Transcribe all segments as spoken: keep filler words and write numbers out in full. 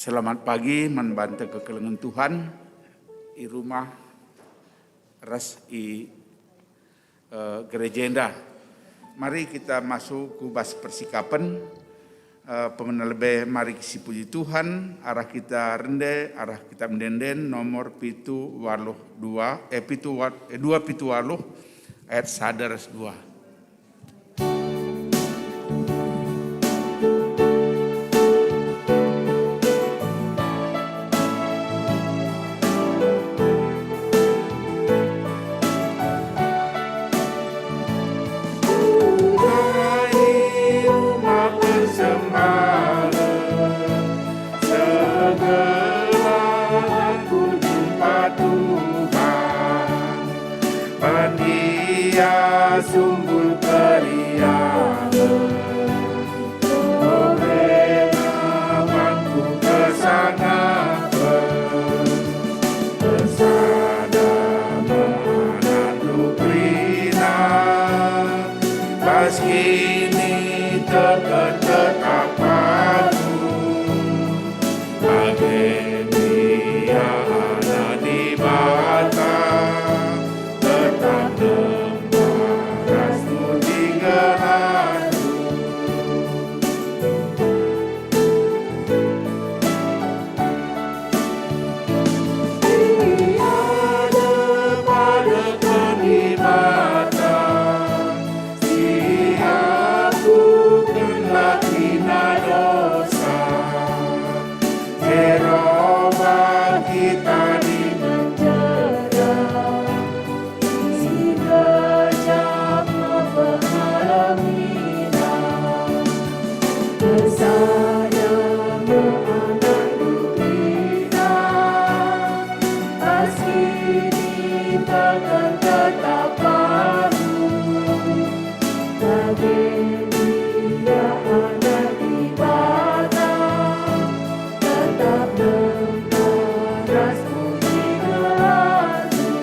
Selamat pagi man banta kekelengen Tuhan i rumah ras i, eh, gereja enda. Mari kita masuk ku bas persikapen, eh, pemena lebe mari sipuji Tuhan, arah kita rende, arah kita mendenden nomor pitu waluh dua, eh, pitu wa-, eh, dua pitu waluh ayat sada ras dua. Rumah persembahan, segera aku jumpa Tuhan. Bandia sungguh keriahen, oge napanku kesangapen. Ersada me anakndu kerina, bas kiniteken tetap aku. Bage ndia anak Dibata, tetap nembah ras puji gelarNdu. Ia depan Dibata, siapukenlah kerina dosa. Jeroba kita di penjara, si gejap me pengalemi. Ersada me anakNdu kerina, bas kiniteken tetap aku. Bage ndia anak Dibata, tetap nembah ras puji gelarNdu.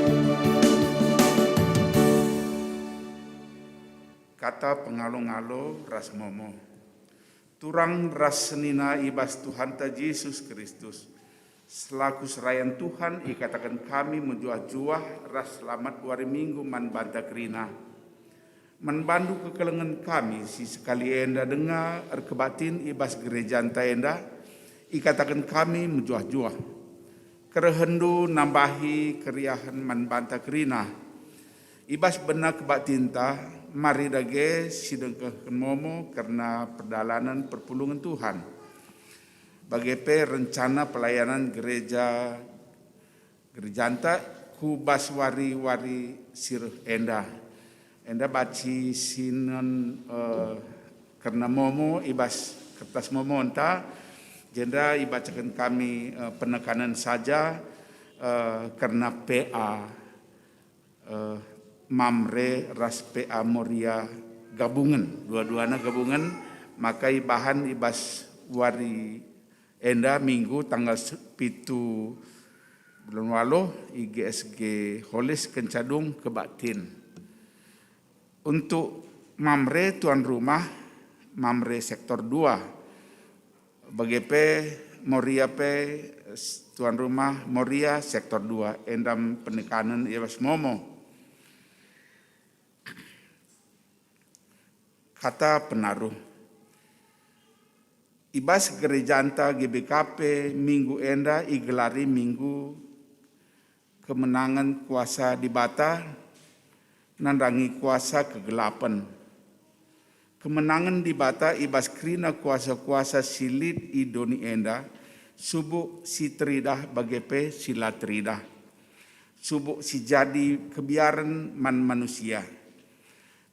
Kata pengalo-ngalo ras momo. Turang ras senina i bas Tuhanta Jesus Kristus, selaku serayan Tuhan ikataken kami mejuah-juah ras selamat wari Minggu man banta kerina. Man bandu kekelengen kami si sekali enda denga erkebaktin i bas gerejanta enda, ikataken kami mejuah-juah. KerehenNdu nambahi keriahen man banta kerina. I bas bena kebaktinta, mari dage sidengkehken momo kerna perdalanen perpulungen Tuhan. Bage pe rencana pelayanan gereja, gerejanta ku bas wari-wari si reh enda. Enda banci sinen, eh, kerna momo i bas kertas momonta, jenda ibacaken kami, eh, penekanen saja, eh, kerna P A, eh, Mamre ras P A Moria gabungen, dua-duana gabungen, maka ibahan i bas wari enda Minggu tanggal se-, pitu bulan waluh i G S G Holis kenca dung kebaktin. Untuk Mamre tuan rumah, Mamre sektor dua. Bage pe Moria pe s-, tuan rumah Moria sektor dua, enda me penekanen i bas momo. Kata penaruh. I bas gerejanta G B K P, minggu enda igelari Minggu Kemenangen Kuasa Dibata nandangi kuasa kegelapen. Kemenangen Dibata i bas kerina kuasa-kuasa si lit i doni enda, subuk si teridah bage pe si la teridah, subuk si jadi kebiaren man manusia.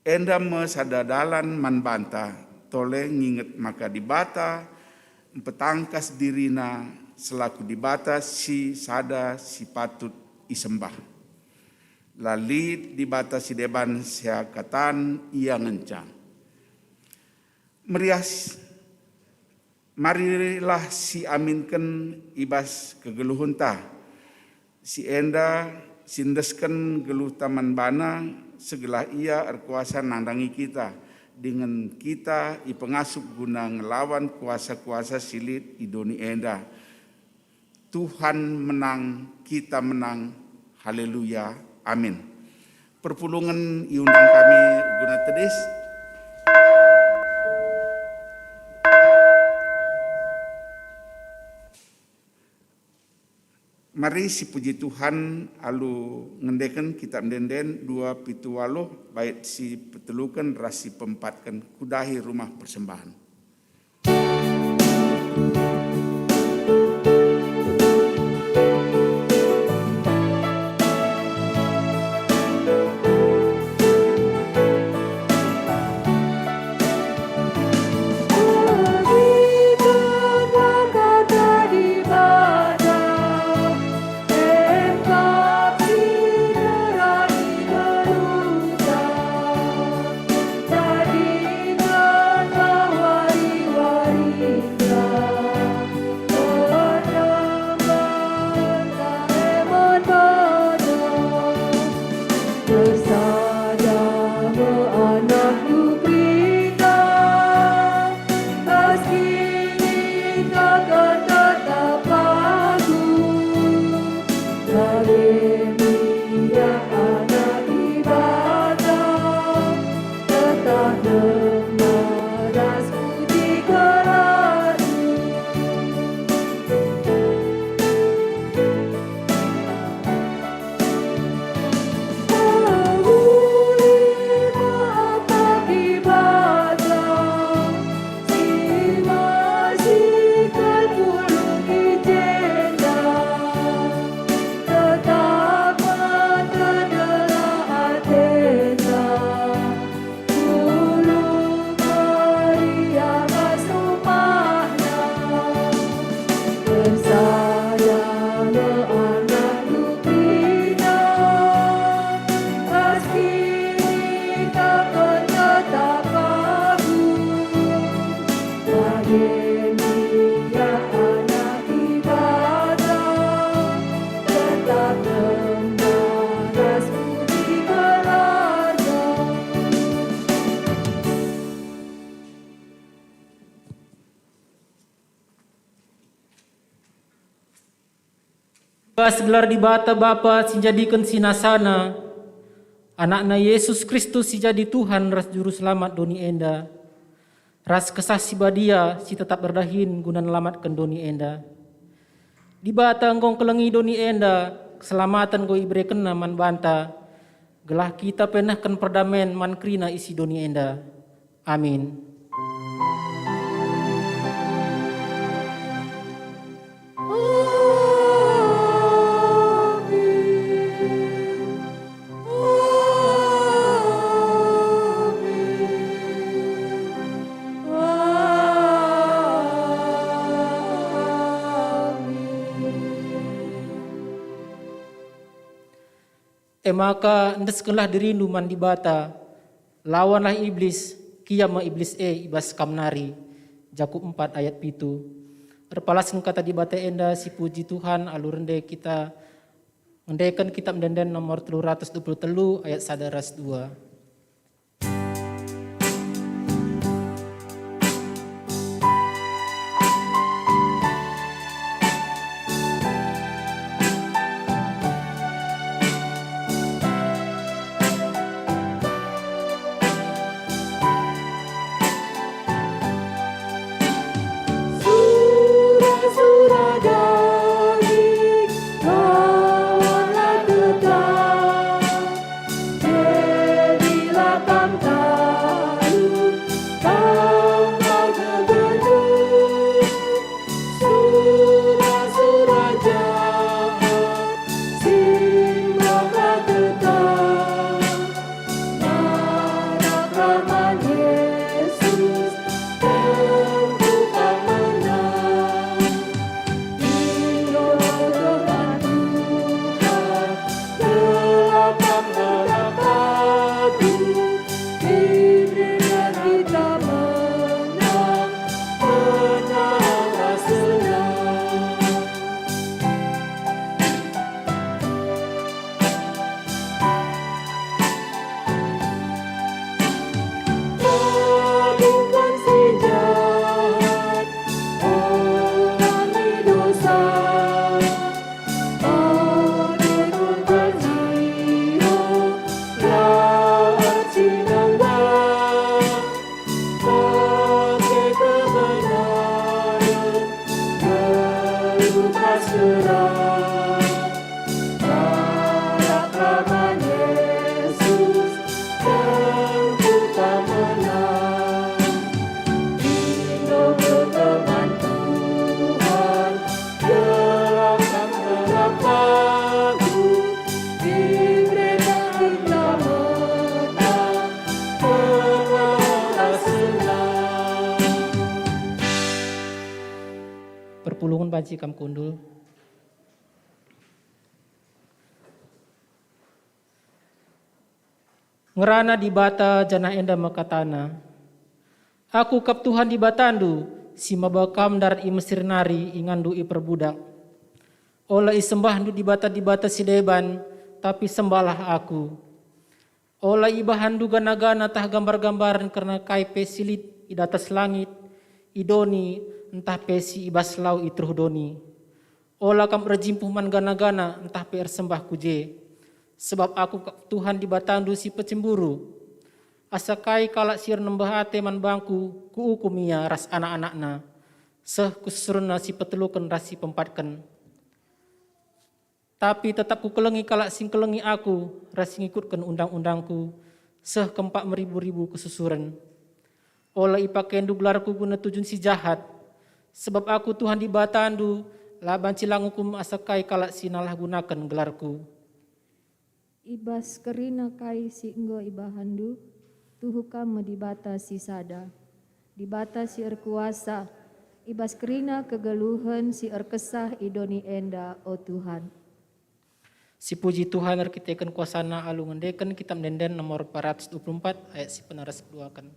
Enda me sada dalan man banta, tole nginget maka Dibata mpetangkas diriNa selaku Dibata si sada si patut isembah. La lit Dibata si deban seakatan Ia ngenca. Meriah s-, marilah siaminken i bas kegeluhenta. Si enda si endesken geluhta man baNa, segelah Ia erkuasa nandangi kita, dingen kita ipengasup guna ngelawan kuasa-kuasa si lit i doni enda. Tuhan menang, kita menang. Haleluya. Amin. Perpulungen iundang kami guna tedis. Mari sipuji Tuhan alu ngendeken Kitap Ende-enden dua pitu waluh, bait si peteluken ras si peempatken, Kudahi Rumah Persembahen. Ersada me anakndu kerina, bas kinitekenta tetap pagu. Bage minyak anak Dibata, tetap lemah ras puji gelarNdu. Ulu Maria ras rumahna, ersada me anakndu kerina, bas kinitekenta tetap pagu. Bage minyak anak Dibata, tetap lemah ras puji gelarNdu. Bas gelar Dibata Bapa si njadiken sinasaNa, AnakNa Yesus Kristus si jadi Tuhan ras Juru Selamat doni enda, ras Kesah Si Badia si tetap erdahin guna nelamatken doni enda. Dibata enggo ngkelengi doni enda, keselamaten enggo iberekenNa man banta, gelah kita pe nehken perdamen man kerina isi doni enda. Amin. E maka endeskenlah dirindu man Dibata, lawanlah Iblis, kiam me Iblis e i bas kam nari. Jakup empat ayat pitu. Erpalasken kata Dibata enda sipuji Tuhan alu rende kita ngendeken Kitap Ende-enden nomor telu ratus dua puluh telu ayat sada ras dua. Sura-sura daging, lawanlah tetap. Jadi Banci kam kundul. Ngerana Dibata janah enda me katana, "Aku kap Tuhan Dibatandu, si maba kam ndarat i Mesir nari inganndu iperbudak. Ola isembahndu dibata-dibata si deban, tapi sembahlah Aku. Ola ibahanndu gana-gana tah gambar-gambaren kerna kai pe si lit i datas langit, i doni, ntah pe si i bas lau i teruh doni. Ola kam erjimpuh man gana-gana ntah pe ersembah ku je, sabap Aku kap Tuhan Dibatandu si pecemburu. Asa kai kalak si ernembeh ate man bangKu, Kuukum ia ras anak-anakna, seh ku susurenna si peteluken ras si peempatken. Tapi tetap Kukelengi kalak si ngkelengi Aku ras si ngikutken undang-undangKu, seh kempak meribu-ribu kesusuren. Ola ipakendu gelarKu guna tujun si jahat, sabap Aku Tuhan Dibatandu la banci la ngukum asa kai kalak si nalah gunaken gelarKu." I bas kerina kai si enggo ibahanndu, tuhu kam me Dibata si sada, Dibata si erkuasa, i bas kerina kegeluhen si erkesah i doni enda, o Tuhan. Sipuji Tuhan erkiteken kuasaNa alu ngendeken Kitab Ende-enden nomor empat ratus dua puluh empat ayat si pernah ras keduaken.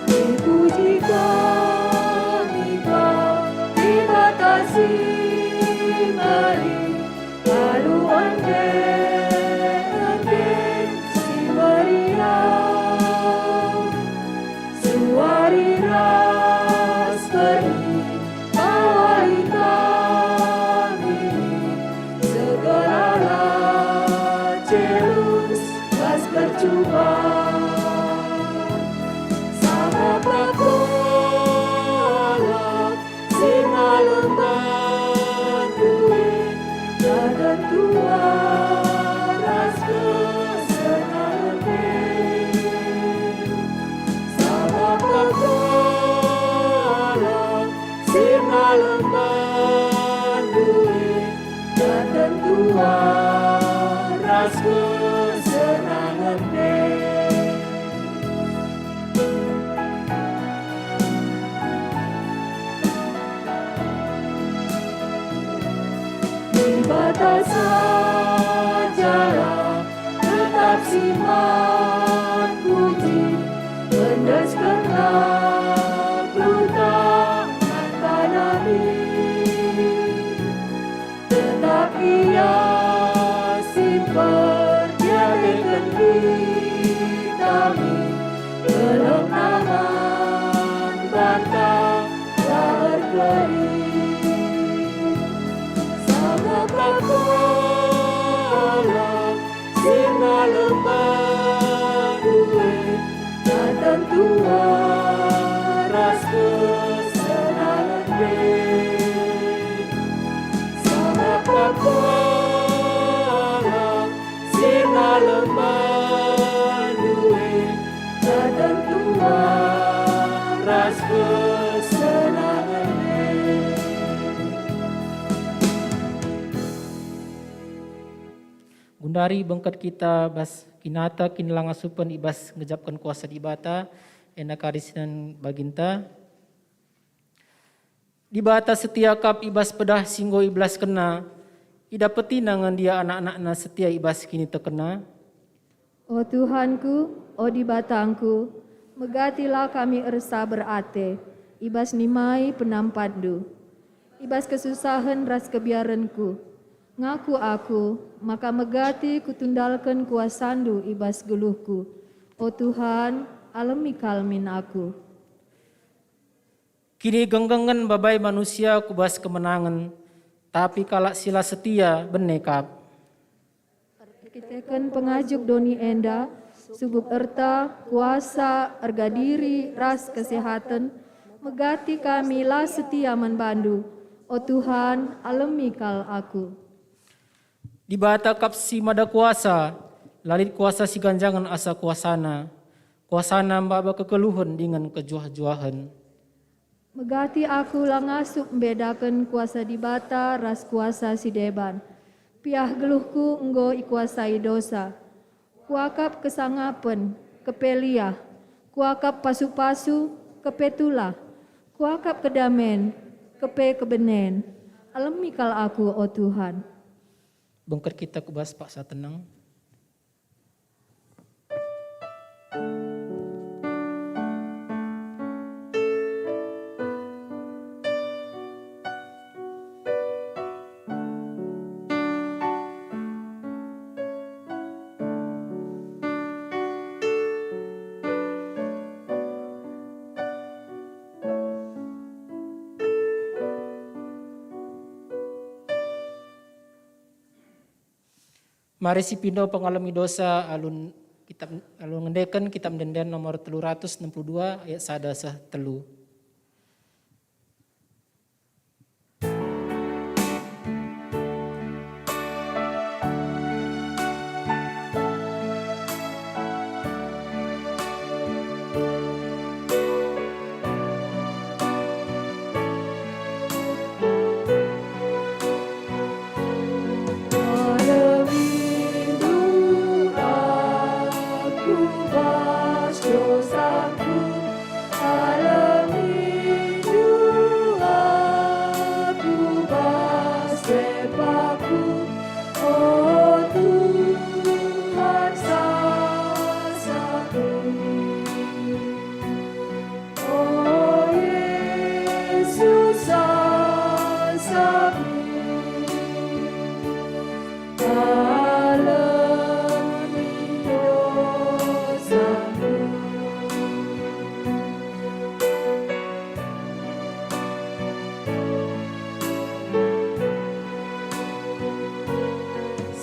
Dipuji kami Bapa, Dibata si meriah, alu ende-enden si meriah. Suari ras berngi, awari kami, segerala celus ras percuba. Sabap Aku Allah si ngalem bandu e, daten tua ras kesenangen e. Sabap Aku Allah si ngalem bandu e, daten tua ras kesenangen e. Dibata sajalah tetap si man puji, endeskenlah geluhta man bana min. Tetap Ia si mperdiateken kita min, geluhna man banta la erkeri. Sabap Aku Allah si ngalem bandu e, daten tua ras kesenangen e. Sabap Aku Allah si ngalem bandu e, daten tua ras kesenangen e. Gundari bengket kita bas kinata kinlangasupen i bas ngejapken kuasa Dibata, enda kari sinan baginta. Dibata setia kap i bas pedah si enggo ibelaskenNa, idapetina nge ndia anak-anakNa setia i bas kinitekenNa? O Tuhanku, o Dibatangku, megatilah kami ersaber ate i bas nimai penampatNdu. I bas kesusahen ras kebiarenku, ngaku aku maka megati kutundalken kuasaNdu i bas geluhku. O Tuhan, alemi kal min aku. Kinigenggengen babai manusia ku bas kemenangen, tapi kalak si la setia bene kap. Erkiteken pengajuk doni enda, subuk erta, kuasa, erga diri, ras kesehaten, megati kami la setia man baNdu. O Tuhan, alemi kal aku. Dibata kap si mada kuasa, la lit kuasa si ganjangen asa kuasaNa. KuasaNa maba kegeluhen dingen kejuah-juahen. Megati aku la ngasup mbedaken kuasa Dibata ras kuasa si deban. Piah geluhku enggo ikuasai dosa. Kuakap kesangapen, kepe liah. Kuakap pasu-pasu, kepe tulah. Kuakap kedamen, kepe kebenen. Alemi kal aku, o Tuhan. Bengket kita ku bas paksa teneng. Mari sipindo pengalemi dosa alu kitab, alu ngendeken Kitab Ende-enden nomor telu ratus enam puluh dua ayat sada seh telu. Alemindu aku bas dosaku, alemindu aku bas sepaku, o Tuhan sasaku. O Yesus, sasapi, alemi dosaku.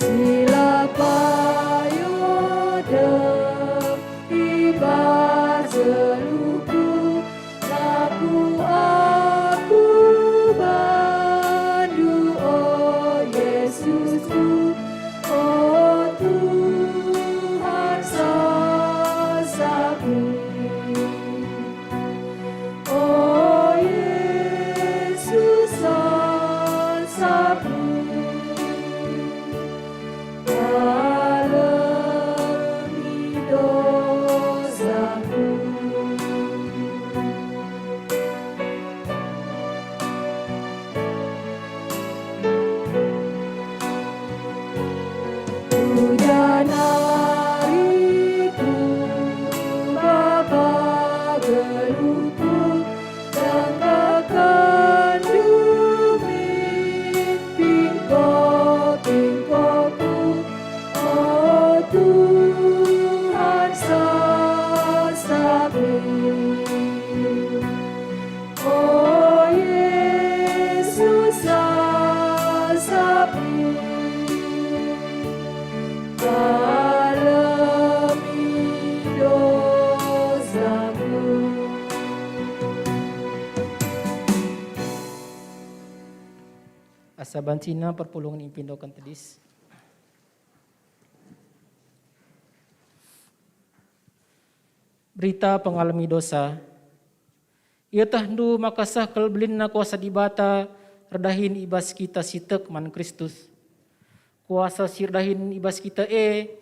Si la payo dem i bas geluhku, laku aku bandu, o Yesusku, o Tuhan sasapi. O Yesus sasapi, alemi dosaku. Ujanari ku Bapa geluhku, dengkakenndu min pingko-pingkoku, o Tuhan sasapi. O Yesus sasapi, alemi dosaku. Asa bancina perpulungen ipindoken tedis. Berita pengalemi dosa. Ietehndu maka seh kal belinna kuasa Dibata erdahin i bas kita si tek man Kristus. Kuasa si erdahin i bas kita e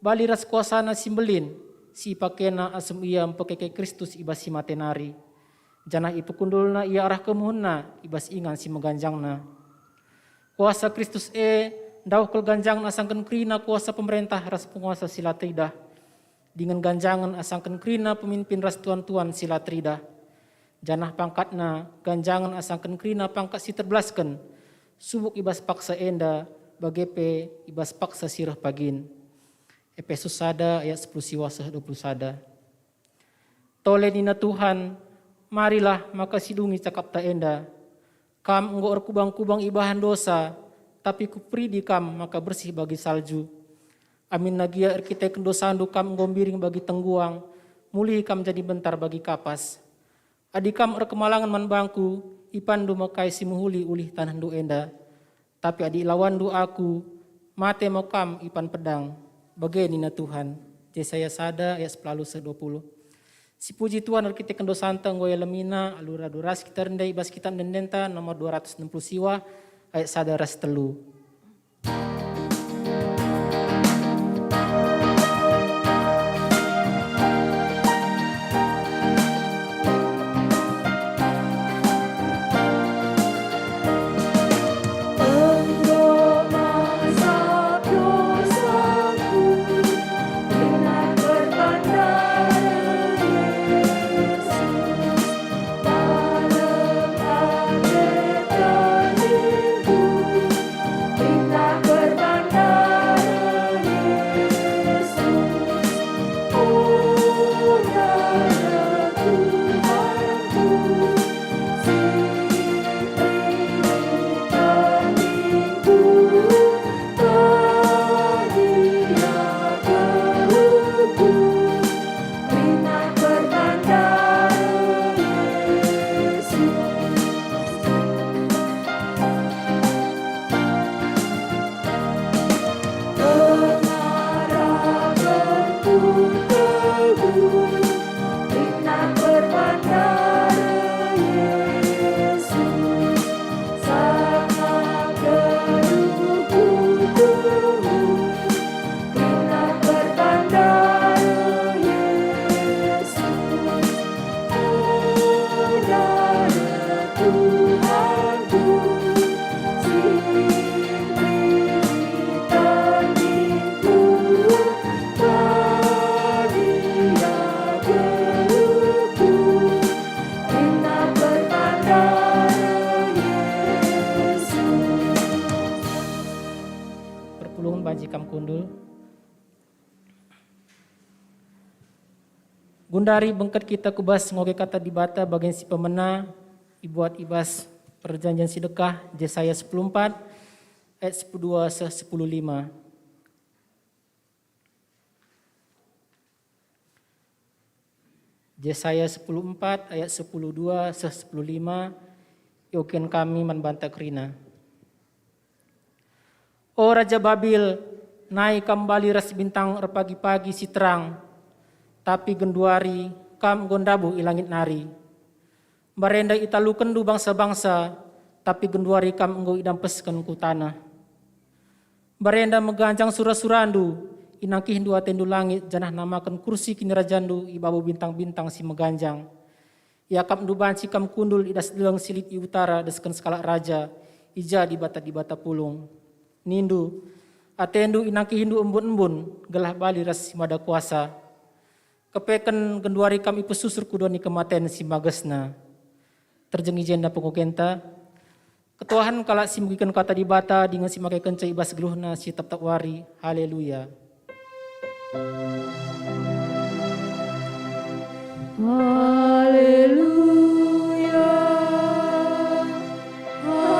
bali ras kuasaNa si mbelin, si ipakeNa asum Ia mpekeke Kristus i bas si mate nari, janah ipekundulNa Ia arah kemuhenNa i bas ingan si meganjangna. Kuasa Kristus e ndauh kal ganjangen asangken kerina kuasa pemerentah ras penguasa si la teridah, dingen ganjangen asangken kerina pemimpin ras tuan-tuan si la teridah, janah pangkatna ganjangen asangken kerina pangkat si terbelasken, subuk i bas paksa enda, bage pe i bas paksa si reh pagin. Epesus sada ayat sepuluh siwah seh dua puluh sada. Tole nina Tuhan, marilah maka sidungi cakapta enda. Kam enggo erkubang-kubang ibahan dosa, tapi Kuperidi kam maka bersih bagi salju. Aminna gia erkiteken dosandu kam enggo mbiring bagi tengguang, mulih kam jadi bentar bagi kapas. Adi kam erkemalangen man bangKu, ipanndu me kai si mehuli ulih tanehndu enda. Tapi adi ilawanndu Aku, mate me kam ipan pedang. Bage nina Tuhan. Jesaya sada ayat sepuluh seh dua puluh. Sipuji Tuhan erkiteken dosanta enggo ialemina alu radu ras kita ndai i bas Kitab Ende-Endenta nomor dua ratus enam puluh siwa ayat sada ras telu. Perpulungen banci kam kundul. Gundari bengket kita ku bas ngoge Kata Dibata bagen si pemena ibuat i bas Perjanjian Si Dekah, Jesaya sepuluh empat ayat sepuluh dua seh sepuluh lima. Jesaya sepuluh empat ayat sepuluh dua seh sepuluh lima, iogen kami man banta kerina. O Raja Babil, nai kam bali ras bintang erpagi-pagi si terang, tapi genduari kam enggo ndabuh i langit nari. Mbarenda italukenndu bangsa-bangsa, tapi genduari kam enggo idampesken ku taneh. Mbarenda meganjang sura-surandu, inangkihndu atendu langit, janah namaken kursi kinirajandu i babo bintang-bintang si meganjang. Iakapndu banci kam kundul i das deleng si lit i utara desken sekalak raja, i ja dibata-dibata pulung. Nindu, atendu inangkihndu embun-embun, gelah bali ras si mada kuasa. Kepeken genduari kam ipesusur ku doni kematen si magesna. Terjeng i jenda pengogenta, ketuahen kalak si megiken Kata Dibata dingen si makekenca i bas geluhna si tep-tep wari. Haleluya. Haleluya. Haleluya. Haleluya.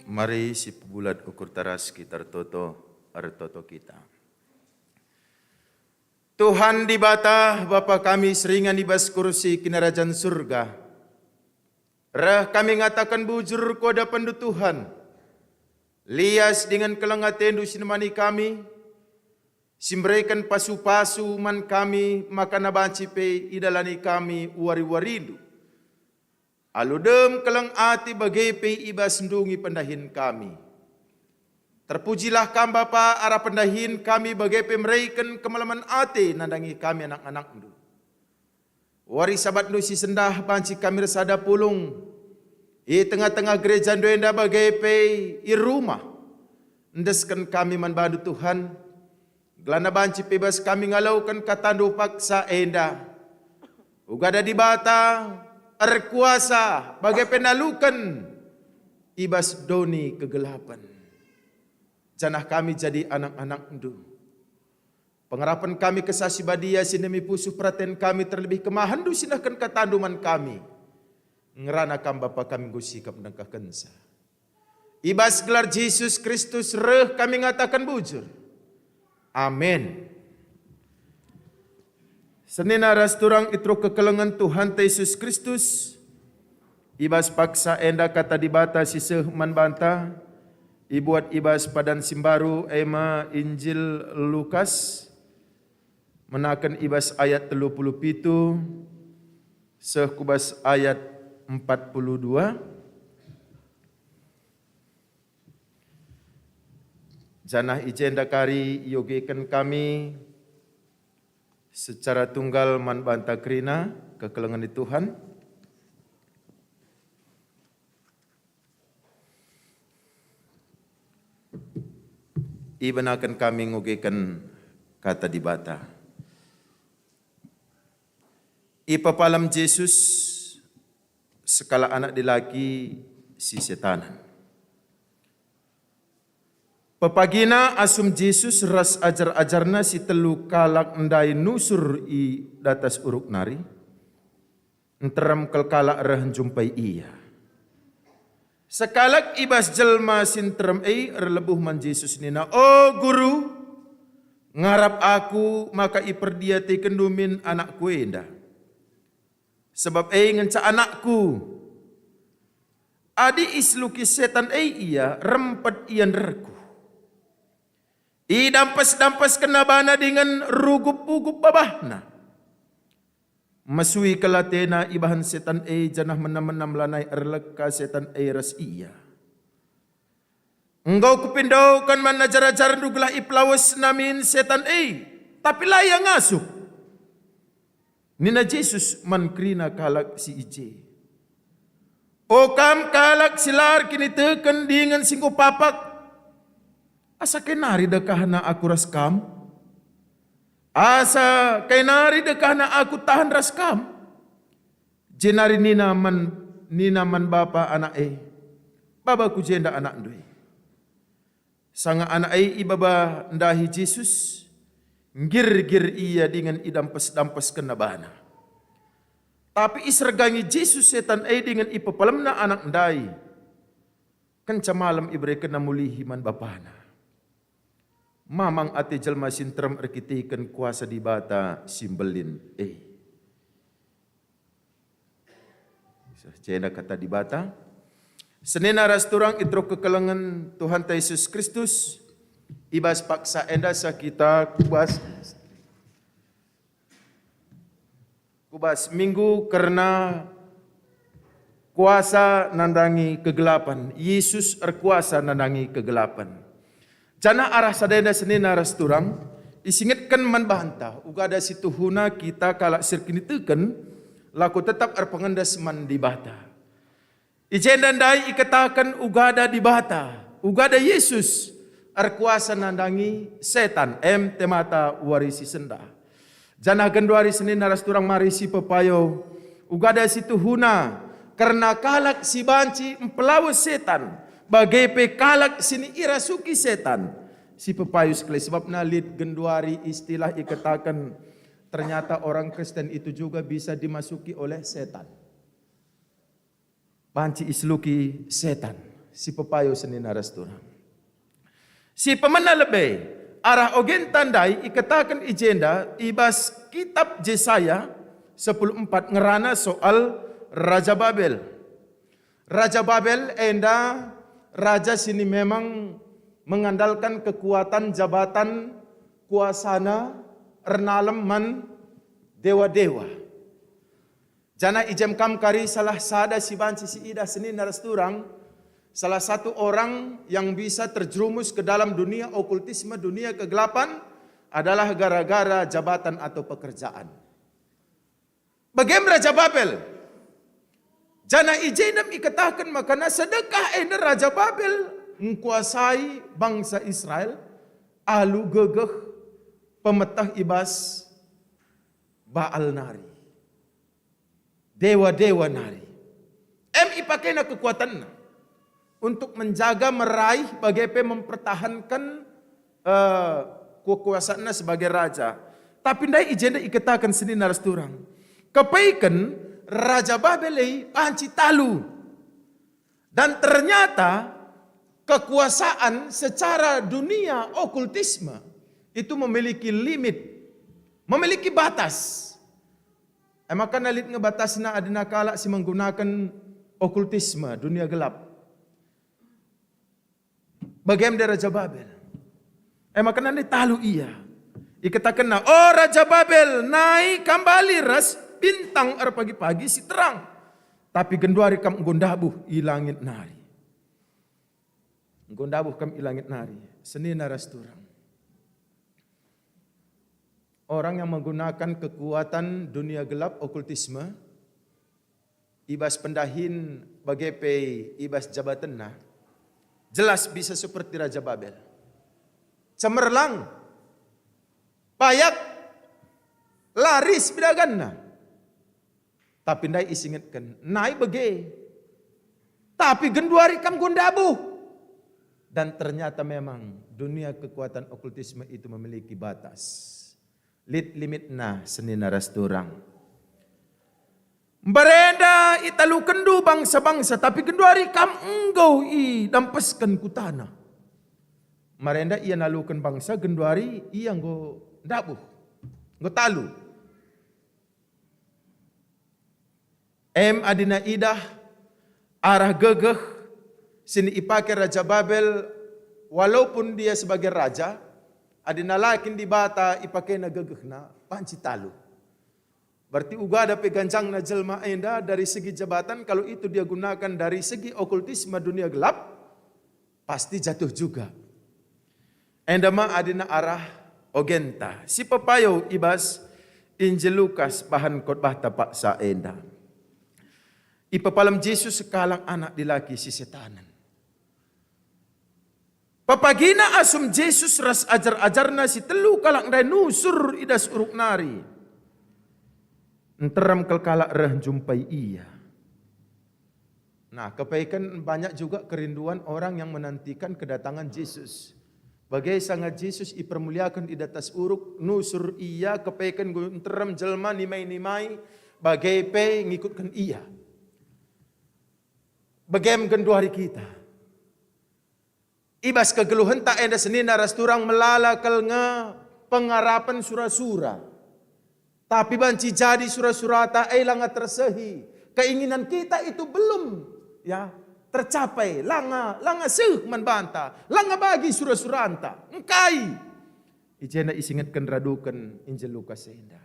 Mari sipebulat ukur taras kita ertoto, ertoto kita. Tuhan Dibata, Bapa kami si ringan i bas kursi Kinirajan Surga, reh kami ngataken bujur ku adopenNdu Tuhan. Lias dingen keleng ateNdu si nemani kami, si mbereken pasu-pasu man kami maka banci pe idalani kami wari-wariNdu. Alu dem keleng ate bage pe i bas ndungi pendahin kami. Terpujilah Kam Bapa arah pendahin kami bage pe mereken kemalemen ate nandangi kami anak-anakNdu. Wari Sabatndu si sendah banci kami ersada pulung i tengah-tengah gerejaNdu enda bage pe i rumah. Endesken kami man baNdu Tuhan, gelahna banci pe bas kami ngaloken KataNdu paksa enda. Uga Dibata erkuasa bage pe naluken i bas doni kegelapen. Janah kami jadi anak-anakNdu. Pengarapen kami Kesah Si Badia si nemi pusuh peraten kami terlebih kemahenNdu si nehken KataNdu man kami. Ngerana Kam Bapa kami enggo sikap ndengkehkenca. I bas gelar Jesus Kristus reh kami ngataken bujur. Amin. Senina ras turang i teruh kekelengen Tuhanta Yesus Kristus, i bas paksa enda Kata Dibata si seh man banta, ibuat i bas padan si mbaru, e me Injil Lukas, menaken i bas ayat telu puluh pitu seh ku bas ayat empat puluh dua. Janah i jenda kari iogeken kami secara tunggal man banta kerina kekelengen ni Tuhan. Ibenaken kami ngogeken Kata Dibata. Ipepalem Jesus sekalak anak dilaki si setanen. Pepagina asum Jesus ras ajar-ajarNa si telu kalak ndai nusur i datas uruk nari, nterem kal kalak reh njumpai Ia. Sekalak i bas jelma si nterem e erlebuh man Jesus nina, "O Guru, ngarap aku maka iperdiatekenndu min anakku enda. Sebab e ngenca anakku. Adi iseluki setan e ia, rempet ia nderku. Idampes-dampeskenna bana dingen rugup-ugup babahna. Mesui kal atena ibahan setan e, janah mena-mena lanai erleka setan e ras ia. Enggo kupindoken man ajar-ajarNdu gelah ipelawesna min setan e, tapi la ia ngasup." Nina Jesus man kerina kalak si i je, "O kam kalak si la erkiniteken dingen si enggo papak, asa kai nari dekahna Aku ras kam? Asa kai nari dekahna Aku tahan ras kam?" Jenari nina man, nina man bapa anak e, "Baba ku jenda anakndu e." Sanga anak e ibaba ndahi Jesus, nggirgir ia dingen idampes-dampeskenna bana. Tapi isergangi Jesus setan e dingen ipepalemna anak ndai. Kenca malem iberekenna mulihi man bapana. Mamang ate jelma si nterem erkiteken kuasa Dibata si mbelin e. Seh, enda Kata Dibata. Senina ras turang i teruh kekelengen Tuhanta Yesus Kristus, i bas paksa enda seh kita ku bas, ku bas minggu kerna kuasa nandangi kegelapan. Yesus erkuasa nandangi kegelapan. Janah arah sada enda senina ras turang, isingetken man banta, ugada si tuhuna kita kalak si erkiniteken, lako tetap erpengendes man Dibata. I jenda ndai ikataken ugada Dibata, ugada Yesus, erkuasa nandangi setan, em te mata wari si sendah. Janah genduari senina ras turang mari sipepayo, ugada si tuhuna, kerna kalak si banci mpelawes setan, bage pe kalak si irasuki setan. Sipepayo sekali, sebabna lit genduari istilah ikataken, ternyata orang Kristen itu juga bisa dimasuki oleh setan. Banci iseluki setan, sipepayo senina ras turang. Si pemena lebe, arah ogenta ndai ikataken i jenda i bas kitab Jesaya sepuluh empat ngerana soal Raja Babel. Raja Babel enda raja si memang mengandalkan kekuatan, jabatan, kuasana ernalem man dewa-dewa. Janah i je me kam kari salah sada si banci siidah senina ras turang, salah satu orang yang bisa terjerumus ke dalam dunia okultisme, dunia kegelapan, adalah gara-gara jabatan atau pekerjaan. Bage me Raja Babel. Janah i je me ikataken maka sedekah enda Raja Babel ngkuasai bangsa Israel alu gegeh pemeteh i bas Baal nari. Dewa-dewa nari. Em ipakena kekuatanna untuk menjaga, meraih, bage pe mempertahankan, eh, kekuasaanna sebagai raja. Tapi ndai i jenda ikataken senina ras turang. Kepeken Raja Babel e banci talu. Dan ternyata kekuasaan secara dunia okultisme itu memiliki limit, memiliki batas. E maka lit nge batasna adina kalak si menggunaken okultisme, dunia gelap. Bagem de Raja Babel. E maka nande talu ia. Ikatakenna, "O Raja Babel, nai kam bali ras bintang erpagi-pagi si terang. Tapi genduari kam enggo ndabuh i langit nari." Enggo ndabuh kam i langit nari. Senina ras turang. Orang yang menggunakan kekuatan dunia gelap, okultisme, i bas pendahin bage pe i bas jabatenna, jelas bisa seperti Raja Babel. Cemerlang, payak, laris bidaganna. Tapi ndai isingetken, nai bage. Tapi genduari kam enggo ndabuh. Dan ternyata memang dunia kekuatan okultisme itu memiliki batas. Lit limitna senina ras turang. Mbarenda italukenndu bangsa-bangsa, tapi genduari kam enggo idampesken ku taneh. Marenda ia naluken bangsa, genduari ia enggo ndabuh, enggo talu. Em adina idah arah gegeh si ipake Raja Babel, walaupun dia sebagai raja, adina la kin Dibata ipakena gegehna, banci talu. Berarti uga ada pe ganjangna jelma enda dari segi jabatan, kalau itu dia gunakan dari segi okultisme dunia gelap, pasti jatuh juga. Enda ma adina arah ogenta si pepayo i bas Injil Lukas bahan khotbahta paksa enda. Ipepalem Jesus sekalak anak dilaki si setanen. Pepagina asum Jesus ras ajar-ajarna si telu kalak ndai nusur i das uruk nari. Nterem kal kalak reh njumpai ia. Nah, kepeken banyak juga kerinduan orang yang menantikan kedatangan Jesus. Bage sanga Jesus ipermuliaken i datas uruk, nusur ia, kepeken enggo nterem jelma nimai-nimai, bage pe ngikutken ia. Bagem genduari kita. I bas kegeluhenta enda senina ras turang melala kal nge pengarapen sura-sura. Tapi banci jadi sura-surata e langa tersehi. Keinginan kita itu belum, ya, tercapai, langa, langa seh man banta, langa bagi sura-suranta. Engkai? I jenda isingetken raduken Injil Lukas enda.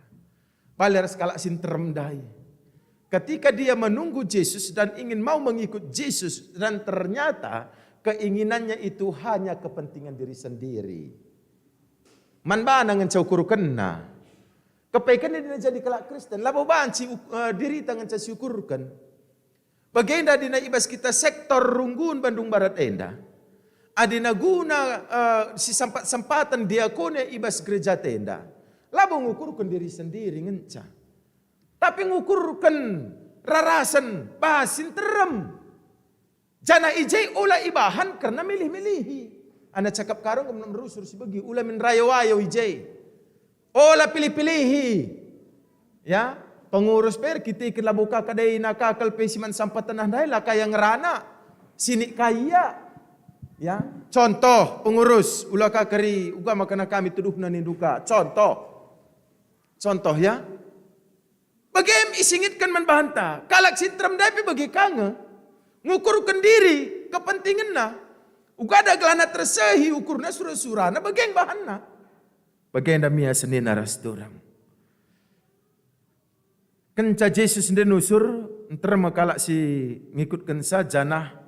Bali ras kalak si nterem ndai. Ketika dia menunggu Jesus dan ingin mau mengikut Jesus, dan ternyata keinginannya itu hanya kepentingan diri sendiri. Man bana ngenca ukurkenna. Kepeken dina jadi kalak Kristen, labo banci uk-, eh, dirita ngenca siukurken. Bagenda adina i bas kita sektor Runggun Bandung Barat enda, adina guna, eh, sisampat-sampaten diakone i bas gereja enda, labo ngukurken diri sendiri ngenca, tapi ngukurken rarasen bas si nterem. Janah i je ola ibahan kerna milih-milihi. Ana cakap Karo enggo merusur si begi, ula min rayo-ayo i je. Ola pilih-pilihi. Ya, pengurus pe erkiteken labo ka kadai na ka kal pe si man sampatna ndai la ka ia ngerana. Sinik ka ia. Ya, contoh pengurus, ula ka keri, uga maka na kami tuduhna nindu ka. Contoh. Contoh ya. Bage me isingetken man bahanta, kalak si nterem ndai pe bage ka nge. Ngukurken diri, kepentingenna. Uga da gelahna tersehi ukurna sura-surana bage nge bahanna. Bagenda me ia senina ras turang. Kenca Jesus ndai nusur, nterem kalak si ngikutkenca janah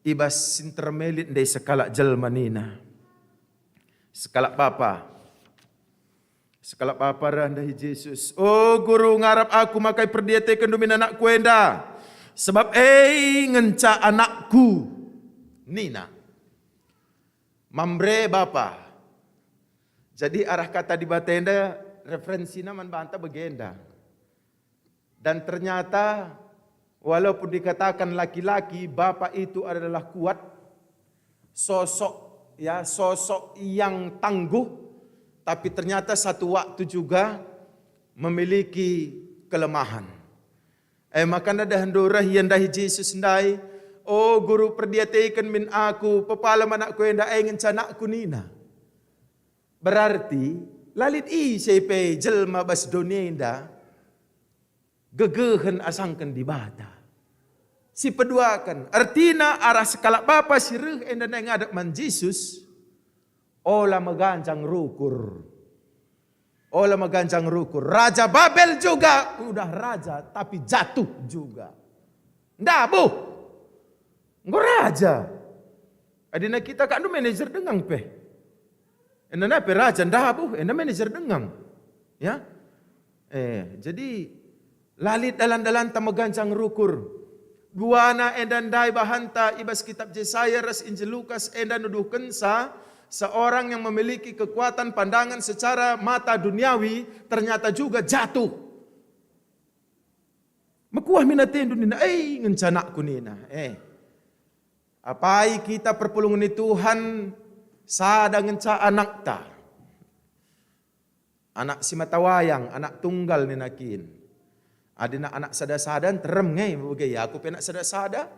i bas si nterem e lit ndai sekalak jelma nina, sekalak bapa. Sekalak bapa reh ndahi Jesus, "O Guru, ngarap aku maka iperdiatekenndu min anakku enda, sebab e ngenca anakku," nina. Mamre bapa. Jadi arah kata Dibata enda referensina man banta bagenda. Dan ternyata, walaupun dikatakan laki-laki, bapa itu adalah kuat, sosok, ya, sosok yang tangguh, tapi ternyata satu waktu juga memiliki kelemahan. E maka ndehndu reh ia ndahi Jesus ndai, "O Guru, perdiateken min aku, pepalem anakku enda, e ngenca anakku," nina. Berarti, la lit ise pe jelma bas doni enda gegehen asangken Dibata. Sipeduaken, ertina arah sekalak bapa si reh enda nai ngadep man Jesus, ola meganjang rukur. Ola meganjang rukur. Raja Babel juga udah raja, tapi jatuh juga. Ndabuh. Enggo raja. Adina kita kak ndu manajer dengang pe. Enda nai pe raja ndabuh, enda manajer dengang. Ya. Eh, jadi la lit dalan-dalanta meganjang rukur. Duana enda ndai bahanta i bas kitab Jesaya ras Injil Lukas enda nuduhkenca seorang yang memiliki kekuatan pandangan secara mata duniawi ternyata juga jatuh. Mekuah min atendu nina, "Eh, ngenca anakku," nina. Eh, apai kita perpulungen ni Tuhan sada ngenca anakta. Anak si mata wayang, anak tunggal nina kin. Adina anak sada-sada nterem nge bage ia, aku pe anak sada-sada.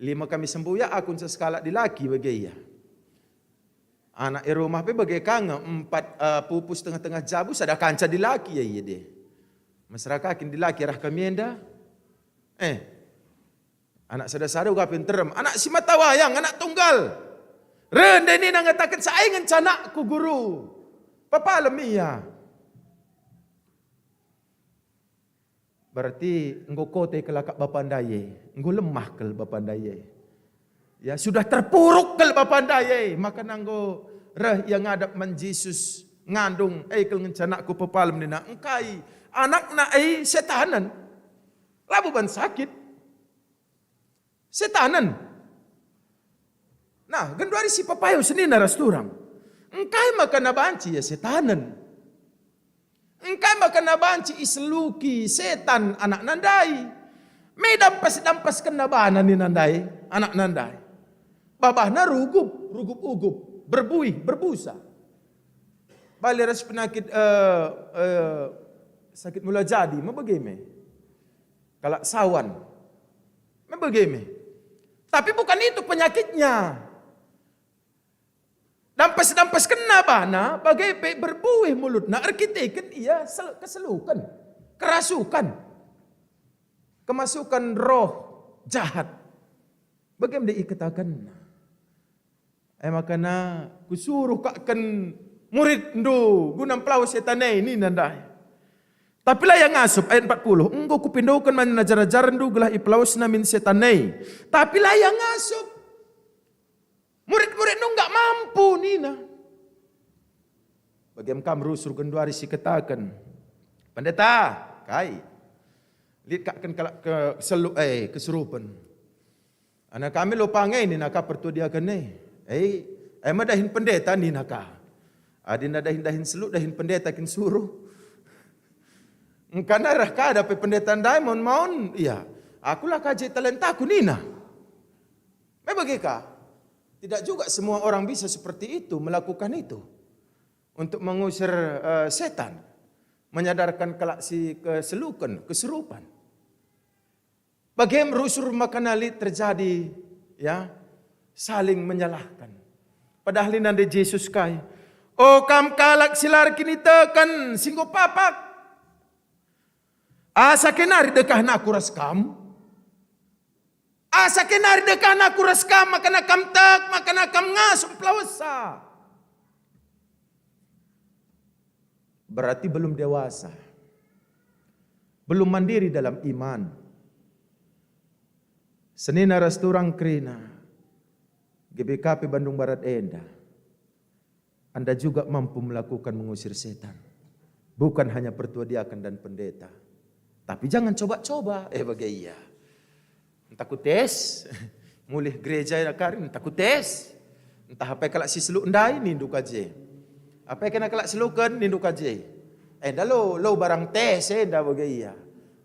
Lima kami sembuyak, aku ngenca sekalak dilaki bage ia. Anak i rumah pe bage ka nge, empat, eh, pupus tengah-tengah jabu, sada kanca dilaki ia, ia de. Mesra ka kin dilaki arah kami enda. Eh, anak sada-sada uga pe nterem, anak si mata wayang, anak tunggal. Rende nina ngataken, "Sa ai ngenca anakku, Guru." Pepalem ia. Berarti enggo kote kal akap bapa ndai e, enggo lemah kal bapa ndai e. Ya, sudah terpuruk kal bapa ndai e, maka enggo reh ia ngadap man Jesus, ngandung, "Eh, kal ngenca anakku." Pepalem nina, "Engkai anakna e setanen?" Labo ban sakit. Setanen. Nah, genduari si pepayo senina ras turang. Engkai maka na banci ia setanen? Engkai maka na banci iseluki setan anakna ndai? Me dampas-dampaskenna bana nina ndai, anakna ndai. Babahna rugup, rugup-ugup, berbuih, berbusa. Bali ras penyakit, eh, eh, sakit mula jadi, me bage me. Kalak sawan. Me bage me. Tapi bukan itu penyakitnya. Dampas-dampaskenna bana, bage pe berbuih mulutna erkiteken ia sel-, keseluken, kerasuken. Kemasukan roh jahat. Bage me ikatakenna. E makana kusuruh kakken muridndu guna mpelawes setan e, nina ndai. Tapi la ia ngasup, ayat empat puluh, "Enggo kupindoken man ajar-ajarndu gelah ipelawesna min setan e." Tapi la ia ngasup. Murid-muridndu nggak mampu, nina. Bage me kam rusur genduari si kataken, "Pendeta, kai? Lit kakken kalak ke seluk, eh, kesurupen." Ana kami lo pangai nina ka pertua diaken e. Eh, eh, me dahin pendeta nina ka. Adina dahin-dahin seluk, dahin pendeta kin suruh. Engkana reh kada pe pendeta ndai maun-maun, ia, "Aku la ka je talentaku," nina. Me bage ka. Tidak juga semua orang bisa seperti itu, melakukan itu. Untuk mengusir, eh, setan. Menyadarkan kalak si keseluken, kesurupan. Bage me rusur makana lit terjadi, ya, saling menyalahkan. Padahal nina ndai Jesus kai, "O kam kalak si la erkiniteken, si enggo papak, asa kenari dekahna Aku ras kam? Asa kenari dekahna Aku ras kam, makana kam tek, makana kam ngasup pelawessa." Berarti belum dewasa. Belum mandiri dalam iman. Senina ras turang kerina, G B K P Bandung Barat enda, Anda juga mampu melakukan mengusir setan. Bukan hanya pertua diaken dan pendeta. Tapi jangan coba-coba. Eh, bage ia. Ntah ku tes, mulih gereja kari, ntah ku tes. Ntah apai kalak si seluk ndai, nindu ka je. Apai kena kalak seluken, nindu ka je. Enda lo, lo barang tes enda bage ia.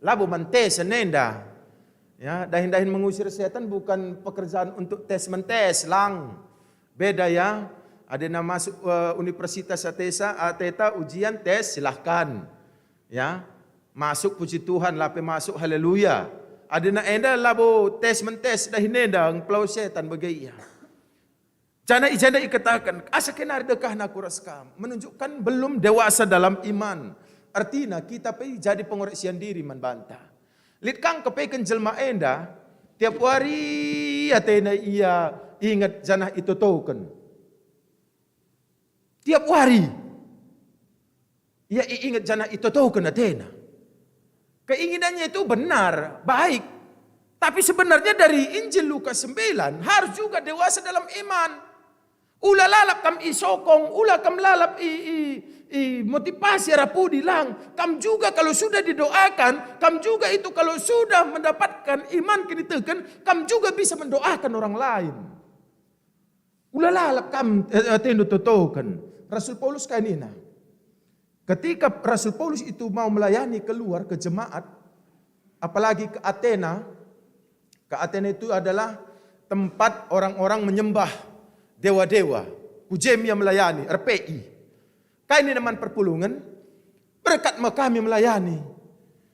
Labo man tes enda. Ya, dahin-dahin mengusir setan bukan pekerjaan untuk tes mentes lang. Beda ya, adina masuk, eh, universitas atesa, ateta ujian tes, silahkan. Ya, masuk puji Tuhan, lape masuk haleluya. Adina enda labo tes mentes dahin enda, ngpelawes setan bage ia. Janah i jenda ikataken, "Asa kenari dekahna Aku ras kam," menunjukkan belum dewasa dalam iman. Artina kita pe jadi pengorek sian diri man banta. Lit ka ngkepeken jelma enda, tiap wari atena ia inget janah itotoken. Tiap wari ia iinget janah itotoken atena. Keinginannya itu benar, baik. Tapi sebenarnya dari Injil Lukas sembilan, harus juga dewasa dalam iman. Ula lalap kam isokong, ula kam lalap i, i, i motivasi arah pudi, lang. Kam juga kalau sudah didoakan, kam juga itu kalau sudah mendapatkan iman kiniteken, kam juga bisa mendoakan orang lain. Ula lalap kam, eh, atendu totoken. Rasul Paulus kai nina? Ketika Rasul Paulus itu mau melayani keluar ke jemaat, apalagi ke Atena, ke Atena itu adalah tempat orang-orang menyembah dewa-dewa. Ku je ia melayani, R P I. Kai nina man perpulungen? "Berkat me kami melayani."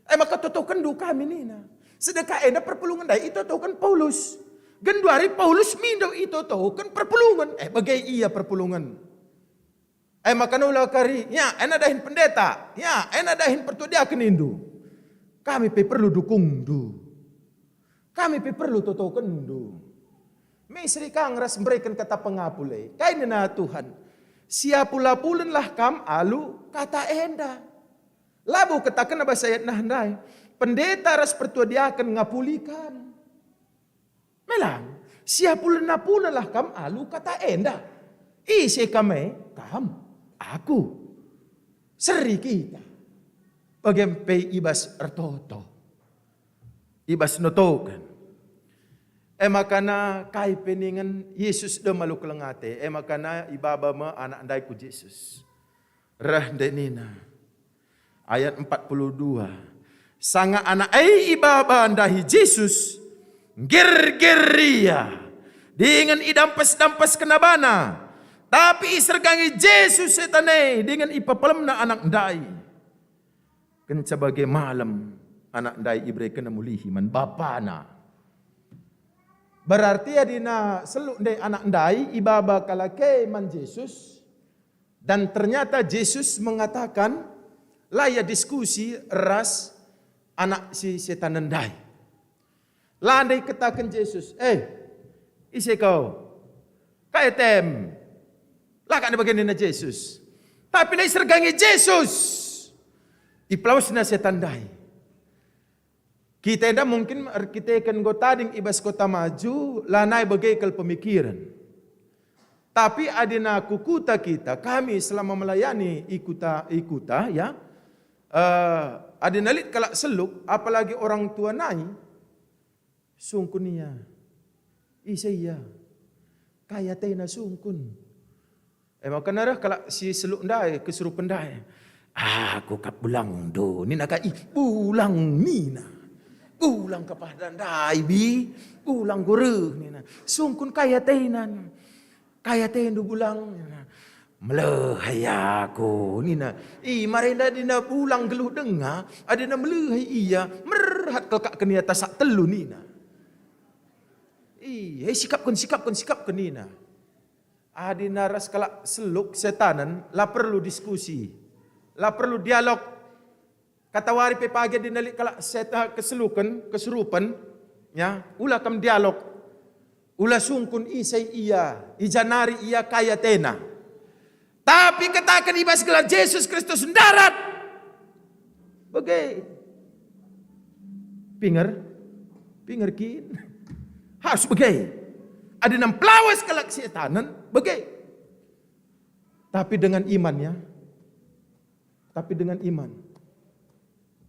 E maka totokenndu kami nina. Sedekah enda perpulungen ndai itotoken Paulus. Genduari Paulus mindo itotoken perpulungen. E bage ia perpulungen. E maka nula kari, "Ya, ena dahin pendeta. Ya, ena dahin pertua diaken nindu. Kami pe perlu dukungndu. Kami pe perlu totokenndu." Miseri kang ras mbereken kata pengapul e. Kai nina Tuhan? "Siapul-apulenlah kam alu kata enda." Labo katakenna bas ayat nah ndai, "Pendeta ras pertua diaken ngapuli kam." Melang, "Siapul-apulenlah kam alu kata enda." Ise kam e? Kam, aku. Seri kita. Bage pe i bas ertoto. I bas notoken. E makana kai pe ningen Yesus dem alu keleng ate. E makana ibaba me anak ndai ku Jesus. Reh ndai nina. Ayat empat puluh dua. Sanga anak e ibaba ndahi Jesus, nggirgir ia, dingen idampes-dampeskenna bana. Tapi isergangi Jesus setan e dingen ipepelemna anak ndai. Kenca bage malem, anak ndai iberekenna mulihi man bapana. Berarti adina seluk ndai anak ndai ibaba kalak e man Jesus, dan ternyata Jesus mengatakan, la ia diskusi ras anak si setan ndai. La ndai kataken Jesus, "Eh, ise kau? Kai atem?" La kap ndai bage nina Jesus. Tapi la isergangi Jesus. Ipelawesna setan ndai. Kita enda mungkin erkiteken enggo tading i bas Kota Maju, lanai bage kal pemikiren. Tapi adina ku kuta kita, kami selama melayani i kuta, i kuta, ya, eh, adina lit kalak seluk, apalagi orang tua nai, sungkun ia. Ise ia? Kai atena sungkun. E maka reh kalak si seluk ndai, kesurupen ndai. "Aku kap bulangndu," nina ka, "Ih, bulang," nina. "Bulang kap ah ndai, bi. Bulang enggo reh," nina. Sungkun kai atena. "Kai atendu bulang?" nina. "Melehai aku," nina. Ih, mari enda adina bulang geluh denga, adina melehai ia, merhat kal kap kenia tasak telu nina. Ih, eh, sikapken, sikapken, sikapken nina. Adina ras kalak seluk setanen, la perlu diskusi, la perlu dialog. Katawari pe pagi adina lit kalak seta-, keseluken, kesurupen, ya, ula kam dialog. Ula sungkun ise ia, i ja nari ia, kai atena. Tapi kataken i bas gelar Jesus Kristus, ndarat. Bage. Pinger? Pinger kin? Harus bage. Adina mpelawes kalak setanen, bage. Tapi dengan iman, ya. Tapi dengan iman.